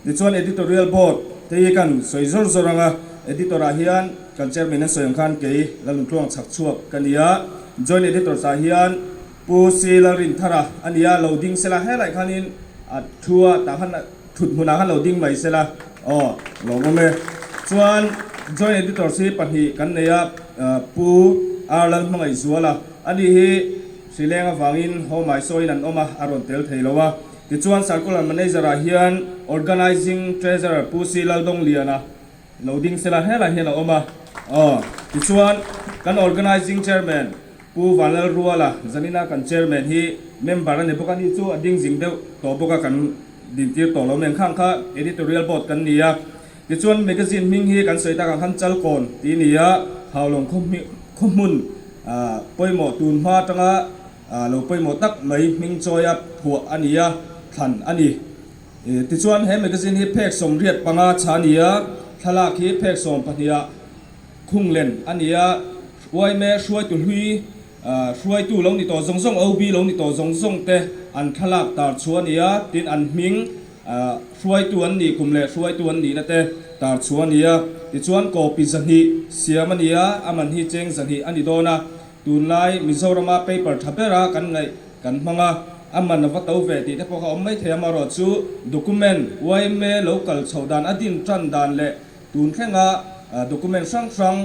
Tichuan editorial board te hi kan sawi zawr zawr ang a, editor ah hian kan chairman an sawi ang khan kei Lalnuntluang chhak chhuak ka ni a, joint editor ah hian Pu Si Lalrinthara a ni a, lo ding sela helai khanin a thu a tah khan Thut hmunah khan lo ding mai sela aw lawmawm e. Chuan Joint Editors hi pahnih kan nei a, Pu R Lalhmangaihzuala ani hi hrileng avangin Home sawiin an awm a, a rawn tel thei lo a. Tichuan Circular Manager ah hian Organising Treasurer Pu C Laldawngliana lo ding sela helai hian a awm a aw. Tichuan kan Organising Chairman Pu Vanlalruala zanina kan Chairman hi member a ni bawk a, ni chu a ding zing deuh tawh bawk a kan dintir tawh lo nen khang kha Editorial Board kan ni a. Tichuan magazine hming hi kan sawi tak ang khan Chalkawn tih a ni a, Haulawng khaw hmun pawimawh tun hma atanga lo pawimawh tak mai hming chawia phuah a ni a, thlan a ni. Tichuan he magazine hi phek 85 chha a ni a, thlalak hi phek 12 ah Khunglen a ni a, yma hruaitu hlui, hruaitu lo ni tawh zawng zawng, OB lo ni tawh zawng zawng te an thlalak tar chhuah a ni a, tin an hming. Hruaitu an nih kum leh hruaitu an nihna te tar chhuah a ni a. Tichuan copy 200 siam a ni a, a man hi cheng 200 a ni dawn a. Tunlai Mizorama paper tha bera kan ngaih kan hmang a, a man a va to ve tih te pawh kha awm mai thei a, amaherawh chu document yma lo kal chhoh dan a din tan dan leh tun thlenga document hrang hrang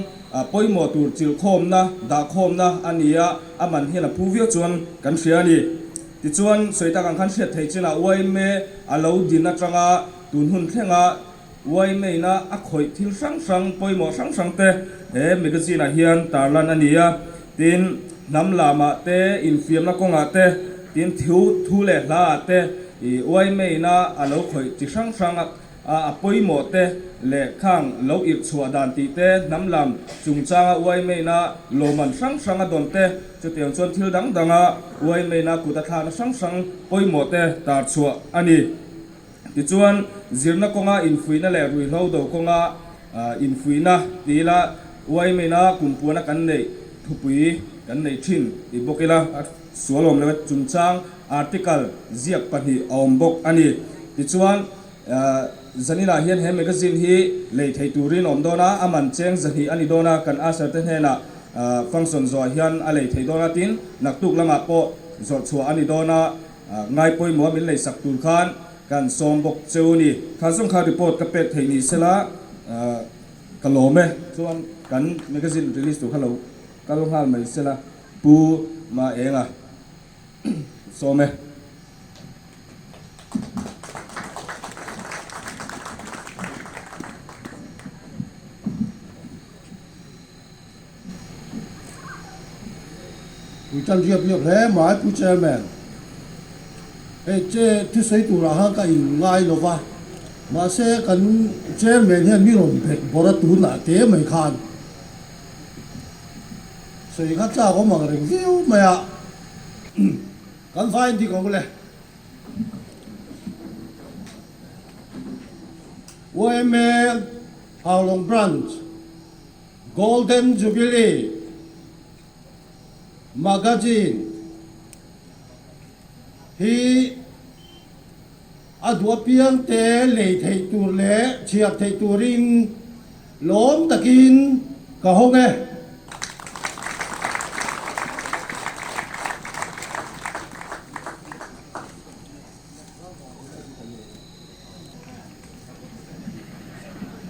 pawimawh tur chilhkhawmna, dahkhawmna a ni a, a man hian a phu viau chuan kan hria a ni. Tichuan, sawi tak ang khan hriat theih chinah yma a lo din atanga tun hun thlenga yma-ina a khawih thil hrang hrang pawimawh hrang hrang te he magazine-ah hian tarlan a ni a. Tin, hnam lamah te, infiamna kawngah te, tin thu thu leh hlaah te yma-ina a lo khawih chi hrang hrang a a pawimawh te leh khang lo irh chhuah dan tih te, hnam lam chungchanga yma-ina lawmman hrang hrang a dawn te, Chutiang chuan thil dang danga yma-na kut a thlakna hrang hrang pawimawh te tar chhuah a ni. Tichuan, zirna kawnga infuihna leh ruihhlo do kawnga infuihna ti ila yma-na kumpuana kan neih thupui kan neih thin ti bawk ila a sual awm lo e. Chungchang article ziak pahnih a awm bawk a ni. Tichuan, Zaninah hian he magazine hi lei thei turin a awm dawn a, a man cheng 200 a ni dawn a, kan usher te hnenah function zawhah hian a lei thei dawn a, tin naktuk lamah pawh zawrh chhuah a ni dawn a, ngai pawimawh min lei sak tur khan kan sawm bawk cheu a ni. Kha zawng kha report ka pek theih ni sela ka lawm e. Chuan kan magazine release tur kha lo kal nghal mai sela Pu Maenga sawm e. Pui tan riap riap hle mai Pu Chairman. Hei che thusawi turah khan ka in ngai lo va, mahse kan Chairman hian mi rawn bet bawrh a tunah te mai khan sawi kha chak awm ang reng viau mai a. Kan vai dik ang le. Yma Haulawng Branch Golden Jubilee Magazine hi a duh apiang te lei theih tur leh chhiar theih turin lawm takin ka hawng e.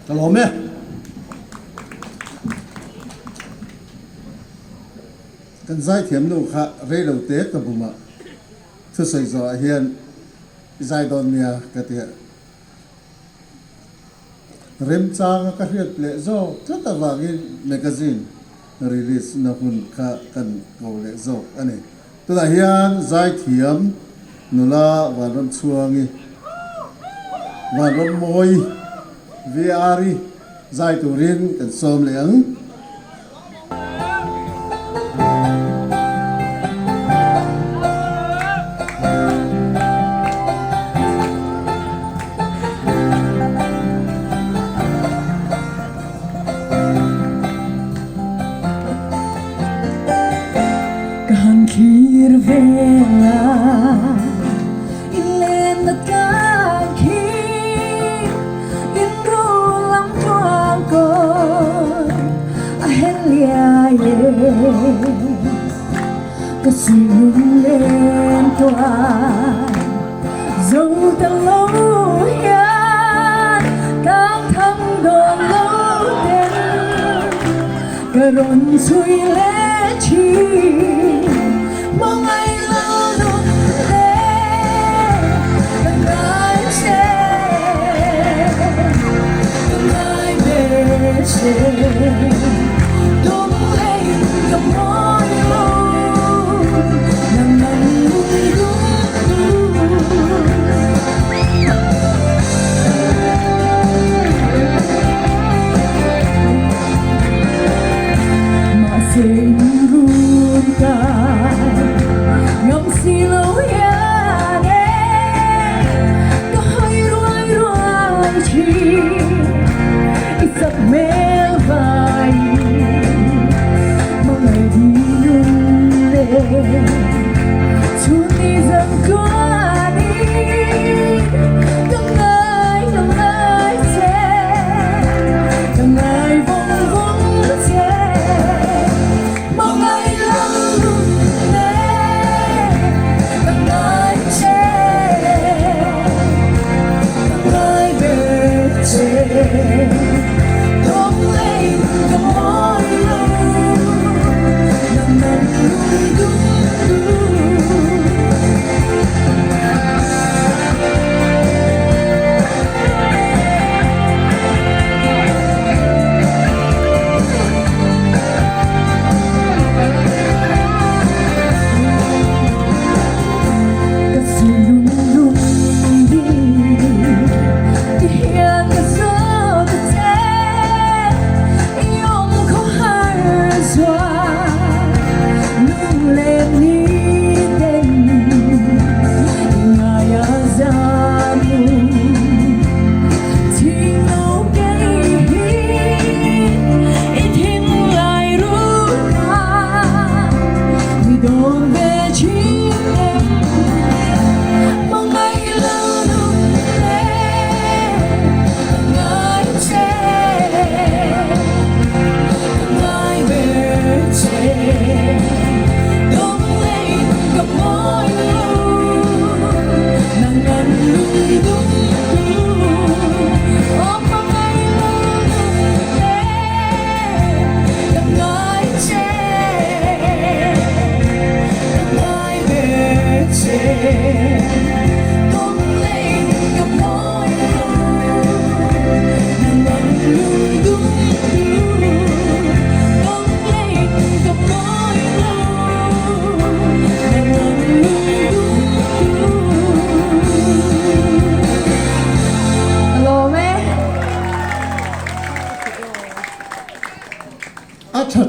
Ka lawm e. Kan zaithiam nu kha rei lo te ka bum a, thusawi zawhah hian i zai dawn nia ka ti a. Remchanga ka hriat leh zawk tlat avangin magazine release na hun kha kan ko leh zawk a ni. Tunah hian zaithiam nula Vanramchhuangi, Vanrammawi, VR-i zai turin kan sawm leh ang. Ka han thlir vel a, i lenna tlang khi. In rul lam tluang kawi a hel liai e, ka suih lung len tuai zo ta lo hian tlang thang dawn lo ten ka rawn chhui leh thin hmangaih lo nun le ka ngai che ka ngai ve che tum hei ka mawi lo nang nang lung duh tu. Mahse in run kai ngam si lo hian e ka hawi ruai ruai thin i sak hmel vai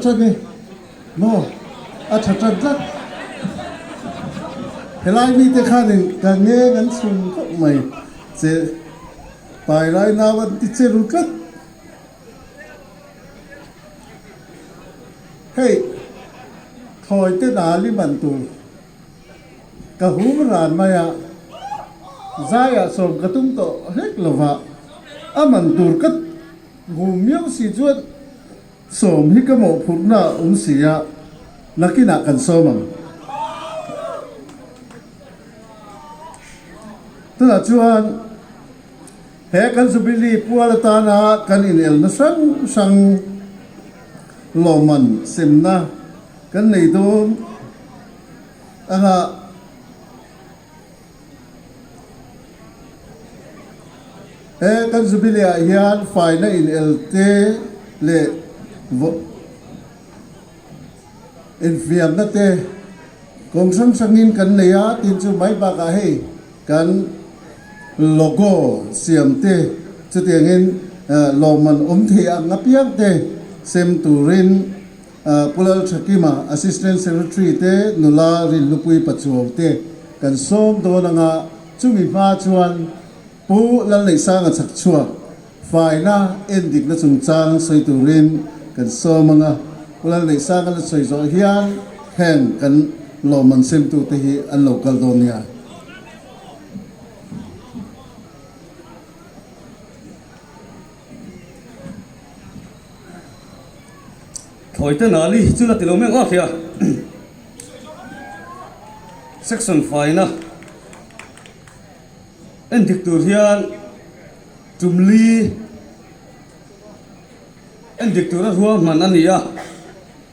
ṭan e. Maw? A ṭha ṭan tlat. Helai mite khanin ka ngeng an chhun khawp mai che. Pai lai nau an ti che ru tlat. Hei, thawi te nali man tur ka hum ran mai a, zaiah sawm ka tum tawh hlek lo va, a man tur ka hum miau si chuan sawm hi ka mawhphurhna a awm si a, nakinah kan sawm ang. Tunah chuan. He kan Jubilee pual atana kan inelna hrang hrang lawmman semna kan nei dawn anga he kan Jubilee ah hian faina inel te leh infiamna te kawng hrang hrangin kan nei a, tin chu mai bakah hei Kan logo siam te chutiangin lawmman awm thei ang apiang te sem turin Pu Lalthakima, Assistant Secretary te nula Rinhlupui Pachuau te kan sawm dawn anga chumi hma chuan Pu Lalneihsanga chhakchhuak faina endikna chungchang sawi turin kan sawm anga Pu Lalneihsanga la sawi zawh hian heng kan lawmman semtute hi an lo kal dawn nia. Thawi te nali chu la ti lo mek awk hia. Section faina endik tur hian tumli endik tura ruahman a ni a.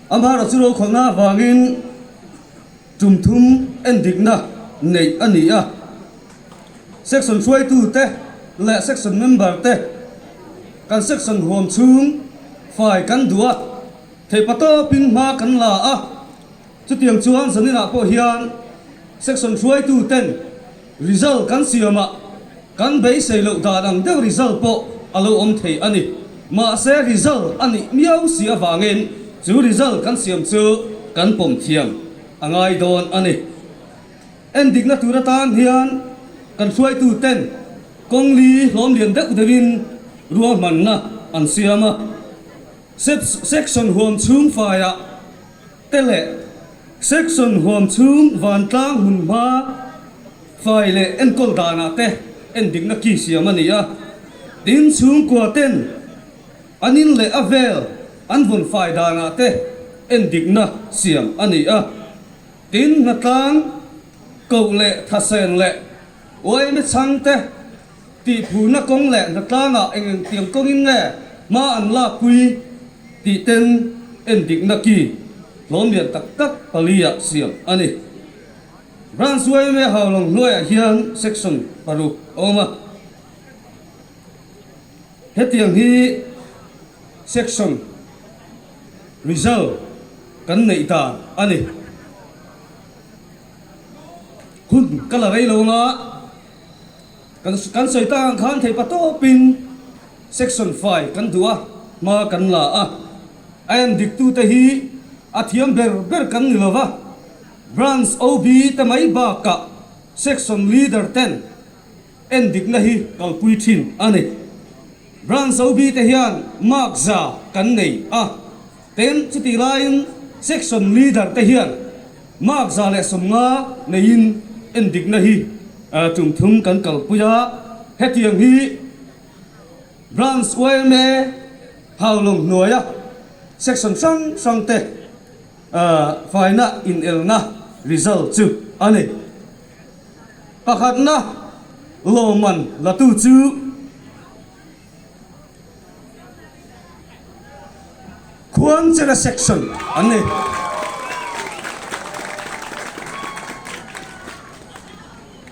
Amaherawhchu rokhawlhna avangin Tum thum endikna neih a ni a, Section hruaitute leh Section member te kan Section huam chhung fai kan duh a, theihpa tawpin hma kan la a, chutiang chuan zaninah pawh hian Section hruaituten result kan siamah kan beisei loh dan ang deuh result pawh a lo awm thei a ni. Mahse result a nih miau si avangin chu result kan siam chu kan pawm thiam a ngai dawn a ni. Endikna tur atan hian kan hruaitu ten kawng li hlawm lian deuh deuhin ruahmanna an siam a. Section huam chhung faiah te leh Section huam chhung vantlang hmun hma fai leh enkawl danah te endikna ki siam a ni a. Tin, chhungkua ten an in leh a vel an vawn fai danah te endikna siam a ni a. Tin, hnatlang koh leh thasen leh uaime chhang te tihphurna kawng leh hnatlangah eng eng tiang kawngin nge hma an lakpui tih ten endikna ki hlawm lian tak tak paliah siam a ni. Branch yma Haulawng hnuaiah hian Section paruk a awm a. Hetiang hi Section result kan neih dan a ni. Hun ka la rei lo anga kan kan sawi tak ang khan theih pa tawpin Section fai kan duh a, hma kan la a. A en diktute hi a thiam ber ber kan ni lo va, Branch OB te mai bakah Section Leader ten en dikna hi kalpui thin a ni. Branch OB te hian mark za kan nei a, ten chutih laiin Section Leader te hian mark 150 neiin en dikna hi tum thum kan kalpui a, hetiang hi Branch yma Haulawng hnuaia Section hrang hrang te Faina inelna result chu a ni. Pakhatna lawmman latu chu Khuangchera Section an ni.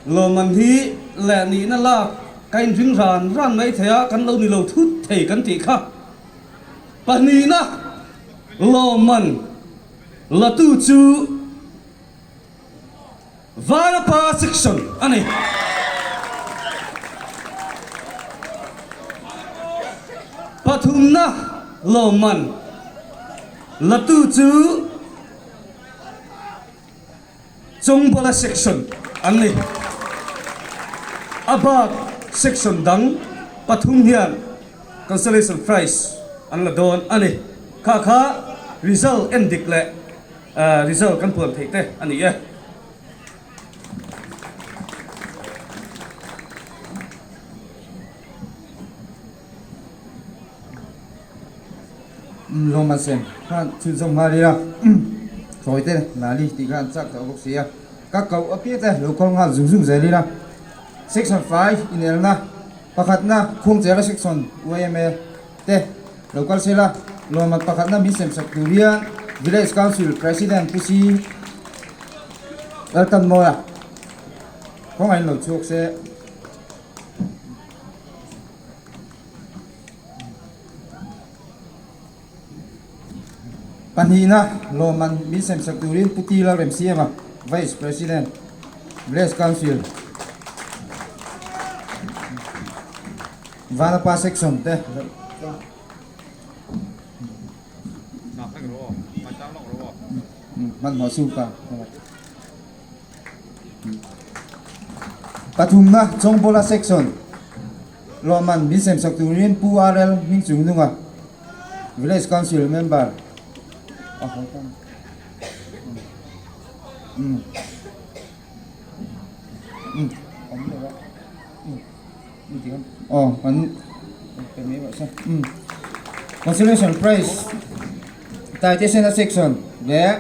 Lawmman hi leh nihna lak ka inring ran ran mai thei a, kan lo ni lo thut thei kan tih kha. Pahnihna lawmman latu chu Vanapa Section a ni. Pathumna lawmman Latu chu Chawngbawla section an ni. A bak section dang pathum hian consolation prize an la dawn a ni. Kha kha result en dik leh result kan puan theih te a ni e. Lawma sem khan chhunzawm nghal ila thlawi te Lali tih khan chak tawh bawk si a, ka koh apiang te lo khawl nghal zung zung zel ila. Section 5 inelna pakhatna Khuangchera Section yma te lo kal sela, lawmman pakhatna min sem sak tur hian Village Council President Pu Si Laltanmawia kawngah in lo chhuak se. Pahnihna lawmman min sem sak turin Pu T Lalremsiama, Vice President, Village Council, Vanapa Section te hmanhmawh supa. Pathumna Chawngbawla Section lawmman min sem sak turin Pu RL Hmingchungnunga, Village Council Member a haw ta. Um. Um. Awm lo a. Um. Um ti khan. Aw kan pe mai rawh se. Um. Consolation Prize Taitesena Section leh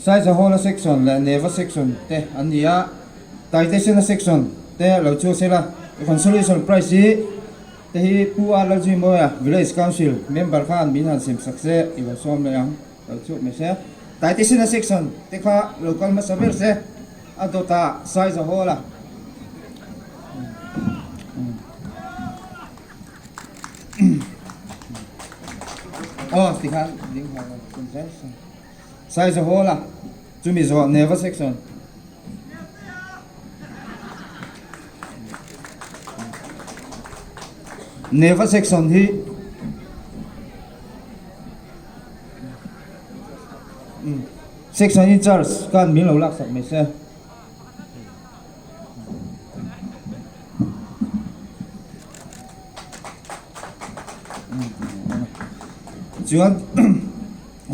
Saizahawla Section leh Neva Section te an ni a, Taitesena Section te lo chu sela Consolation Prize hi te hi Pu A Lalzuimawia Village Council member khan min han sem sak se i lo sawm leh ang lo chhuak mai se. Taitesena Section te kha lo kal hmasa ber se a dawtah Saizahawla Aw tikhan ding nghal lo tum zel se. Size hall a, chumi zawh Neva section. Neva section hi section in charge khan min lo laksak mai se. Chuan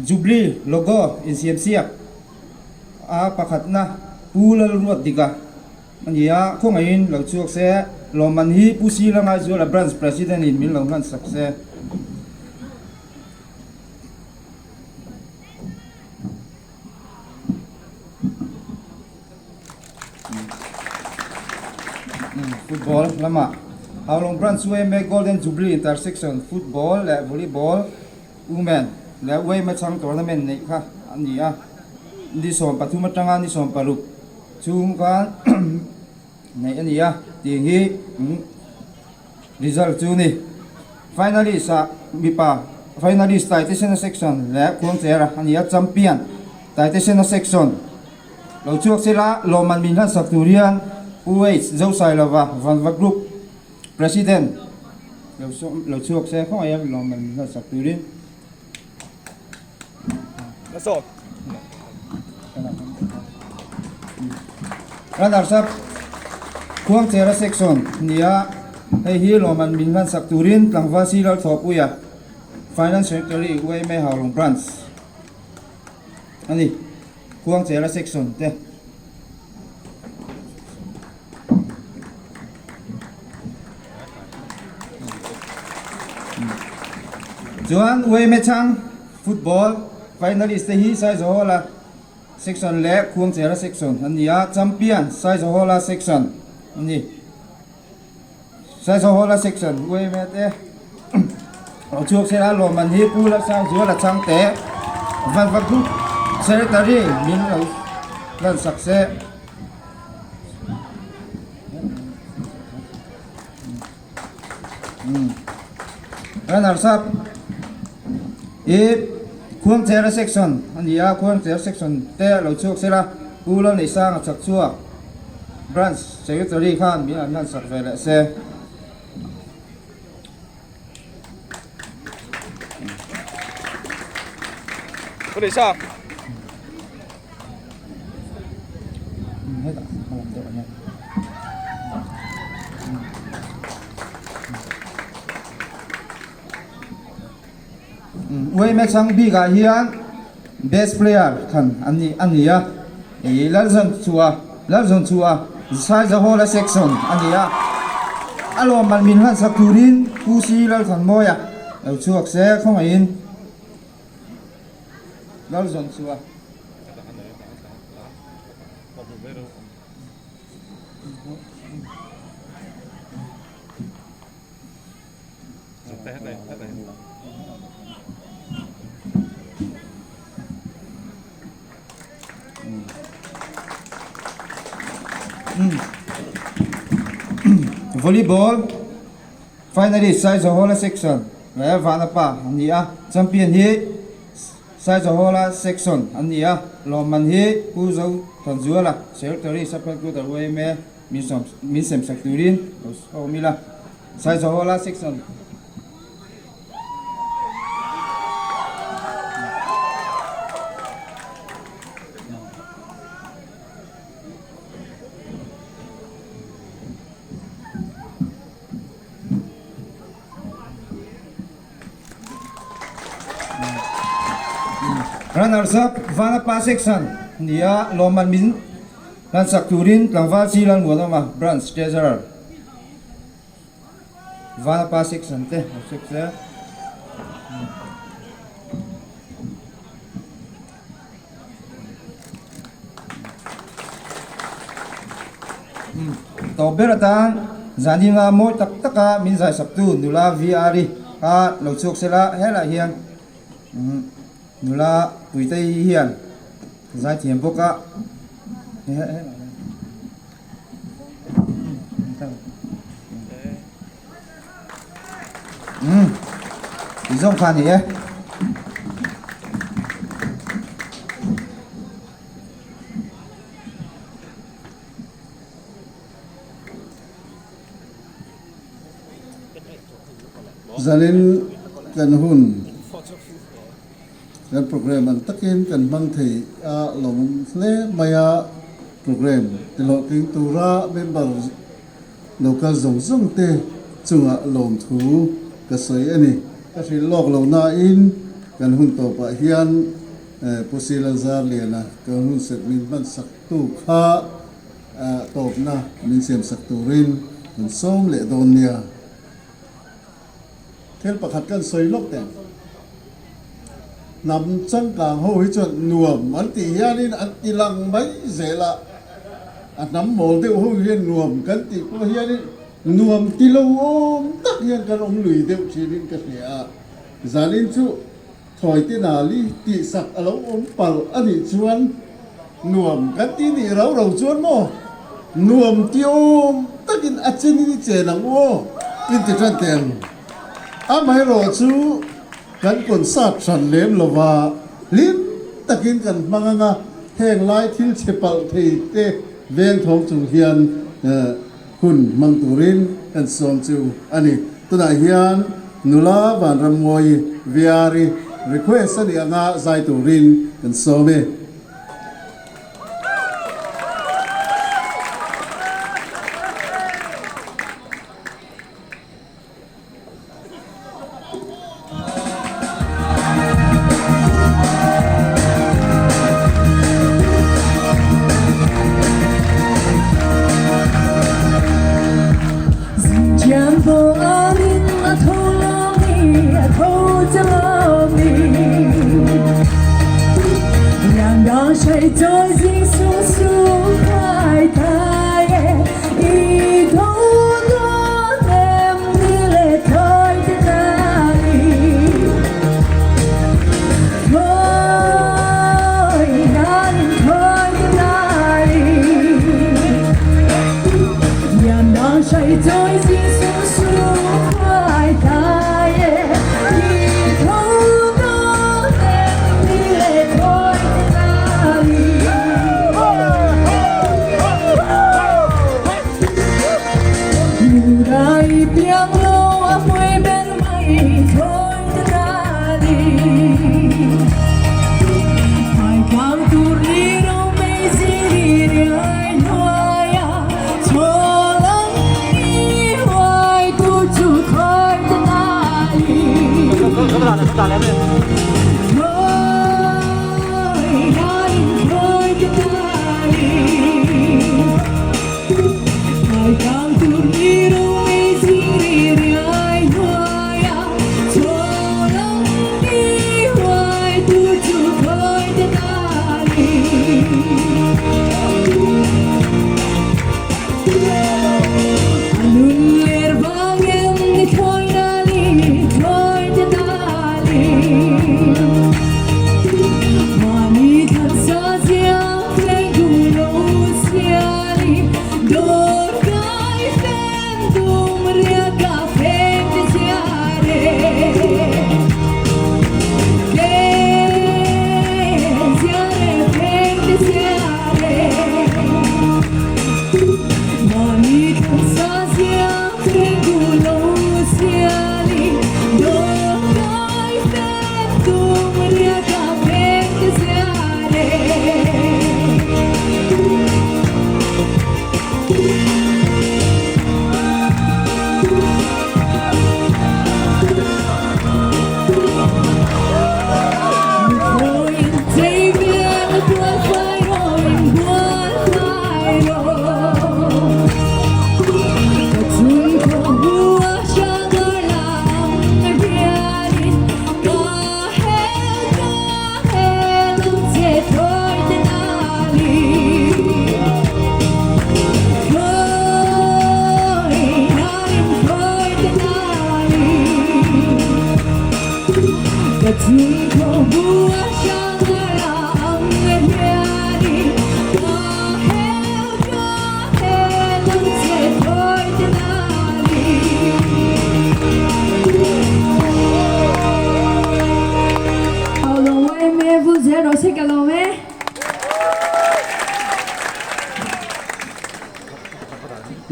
Jubilee logo insiamsiak a pakhatna Pu Lalruatdika a ni a, khawngaihin lo chhuak se, lawmman hi Pu Sila Ngaizuala Branch President in min lo hlansak se. Football lamah Haulawng Branch yma Golden Jubilee Intersection Football leh Volleyball Women leh yma chhang tournament neih kha a ni a, ni 13 atanga ni 16 chhung khan neih a ni a tih hi result chu ni. Finalist ah mipa finalist Taitesena section leh Khuangchera a ni a, champion Taitesena section lo chhuak sela lawmman min hlansak tur hian Pu H Zosailova Vanva Group President lo chhuak se khawngaih a lawmman min hlansak turin. Runners up Khuangchera section nia hei hi lawmman min hlansak turin tlangval Siral Thawhpuia Finance Secretary yma Haulawng Branch a ni Khuangchera section te. Chuan yma chhang football finalist te hi Saizahawla section leh Khuangchera section an ni a, champion Saizahawla section a ni. Saizahawla section yma te aw chhuak sela lawmman hi Pu Lalsangzuala chhangte Vanva Group Secretary min lo hlansak se. Runners up i Khuangchera section a ni a, Khuangchera section te lo chhuak sela Pu Lalneihsanga chak chhuak Branch Secretary khan min an hlansak ve leh se. Thu nei sa. Uimax ang bikah hian best player than an ni a ni a, ih Lalzawnchua Lalzawnchua Saizahawla section a ni a, a lawmman min hlansak turin Pu Si Lalthanmawia lo chhuak se khawngaihin Lalzawnchua. Volleyball finalist Saizahawla section leh Vanapa an ni a, champion hi Saizahawla section an ni a, lawmman hi Pu Zothanzuala Secretary Sub-Headquarter yma min sawm min semsak turin lo sawm ila. Saizahawla section. Runners up Vanapa section nia lawmman min hlansak turin tlangval chi Lalmuanawma Branch Treasurer. Vanapa section te lo check zel. Tawp ber atan zaninga mawi tak taka min zaisaktu nula VR-i kha lo chhuak sela helaiah hian nula Puitei hian zaithiam bawk a. Umm tih zawng kha a ni e. Zanin kan hun Kan program ang takin kan hmang thei a lawmawm hle mai a, program tihlawhtling tura member local zawng zawng te chungah lawmthu ka sawi a ni. Ka hrilh lawk lo nain kan hun tawpah hian Pu Silalzar Liana kan hun set min hman sak tu kha tawpna min siam sak turin kan sawm leh dawn nia. Thil pakhat kan sawi lawk teh ang. Hnam changkang ho hi chuan nuam an tih hianin an ti lang mai zel a, a hnam mawl deuh ho hian nuam kan tih pawh hianin nuam ti lo awm tak hian kan awm lui deuh thinin ka hria a. Zanin chu thawi te nali tihsak a lo awm palh a nih chuan nuam kan ti nih rau rau chuan maw nuam ti awm takin a chenin i chen ang u aw inti tan teh ang. Amaherawh chu kan concert hran lem lova hlim takin kan hmang ang a, heng lai thil chhe palh thei te veng thawng chung hian hun hmang turin kan sawm chu a ni. Tunah hian nula Vanrammawi Viari request a nih anga zai turin kan sawm e.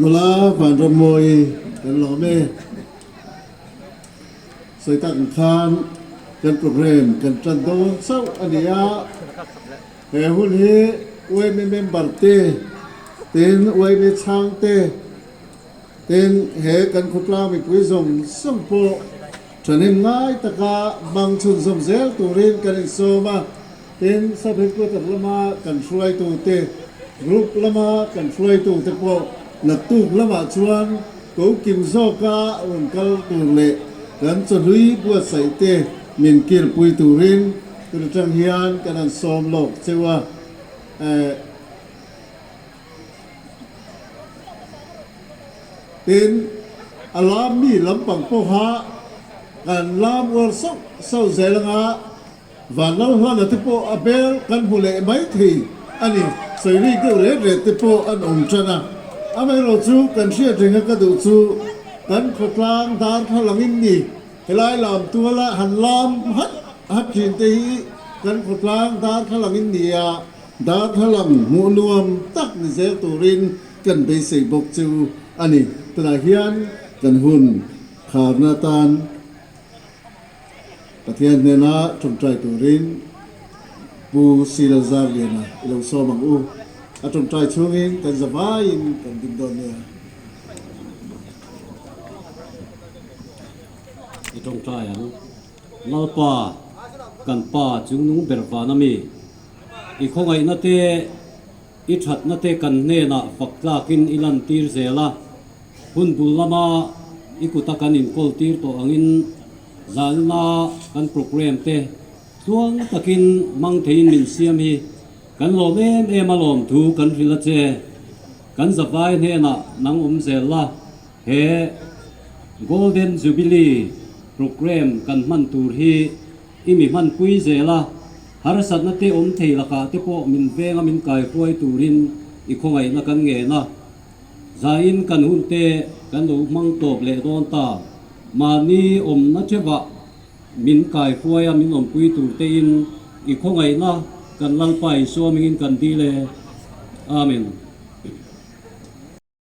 Nula Vanrammawi kan lawm e. Sawi tak ang khan kan program kan tan dawn chauh a ni a. He hun hi yma member te, tin yma chhang te, tin he kan khawtlang mipui zawng zawng pawh thahnem ngai taka hmang chhunzawm zel turin kan insawm a. Tin, Sub Headquarter lama kan hruaitute, Group lama kan hruaitute pawh naktuk lamah chuan ko kim zawka rawn kal tur leh kan chawhlui buatsaih te min kirpui turin tun atang hian kan han sawm lawk cheu a. Tin, a lam mi lampang pawha kan lam uar sauh sauh zel anga, Vanlalhlana te pawh a bel kan hmu leh mai thei a ni. Sawirik deuh ret ret te pawh an awm tan a. Amaherawh chu kan hriat renga ka duh chu kan khawtlang darthlalang in ni. Helai lam tuala han lam hat hat thin te hi kan khawtlang darthlalang in ni a, darthlalang hmuh nuam tak ni zel turin kan beisei bawk chu a ni. Tunah hian kan hun kharna tan. Pathian hnena tawngtai turin Pu Sila Zarliana i lo sawm ang u. A tawngtai chhungin kan zavaiin kan ding dawn nia. I tawngtai ang. Lalpa, kan Pa chungnung ber van ami, i khawngaihna te, i thatna te kan hnenah fak tlakin i lantir zel a. Hun bul lama i kuta kan inkawl tir tawh angin zalna kan program te tluang takin hmang theiin min siam hi kan lawm em em a lawm thu kan hrilh a che. Kan zavai hnenah nang awm zel la he Golden Jubilee program kan hman tur hi i mi hmanpui zel a, harsatna te awm thei lakah te pawh min venga min kaihruai turin i khawngaihna kan ngen a. Zain kan hun te kan lo hmang tawp leh dawn ta. Mahni awmna thevah min kaihruai a min awmpui tur tein i khawngaihna kan Lalpa Isua mingin kan dil e. Amen.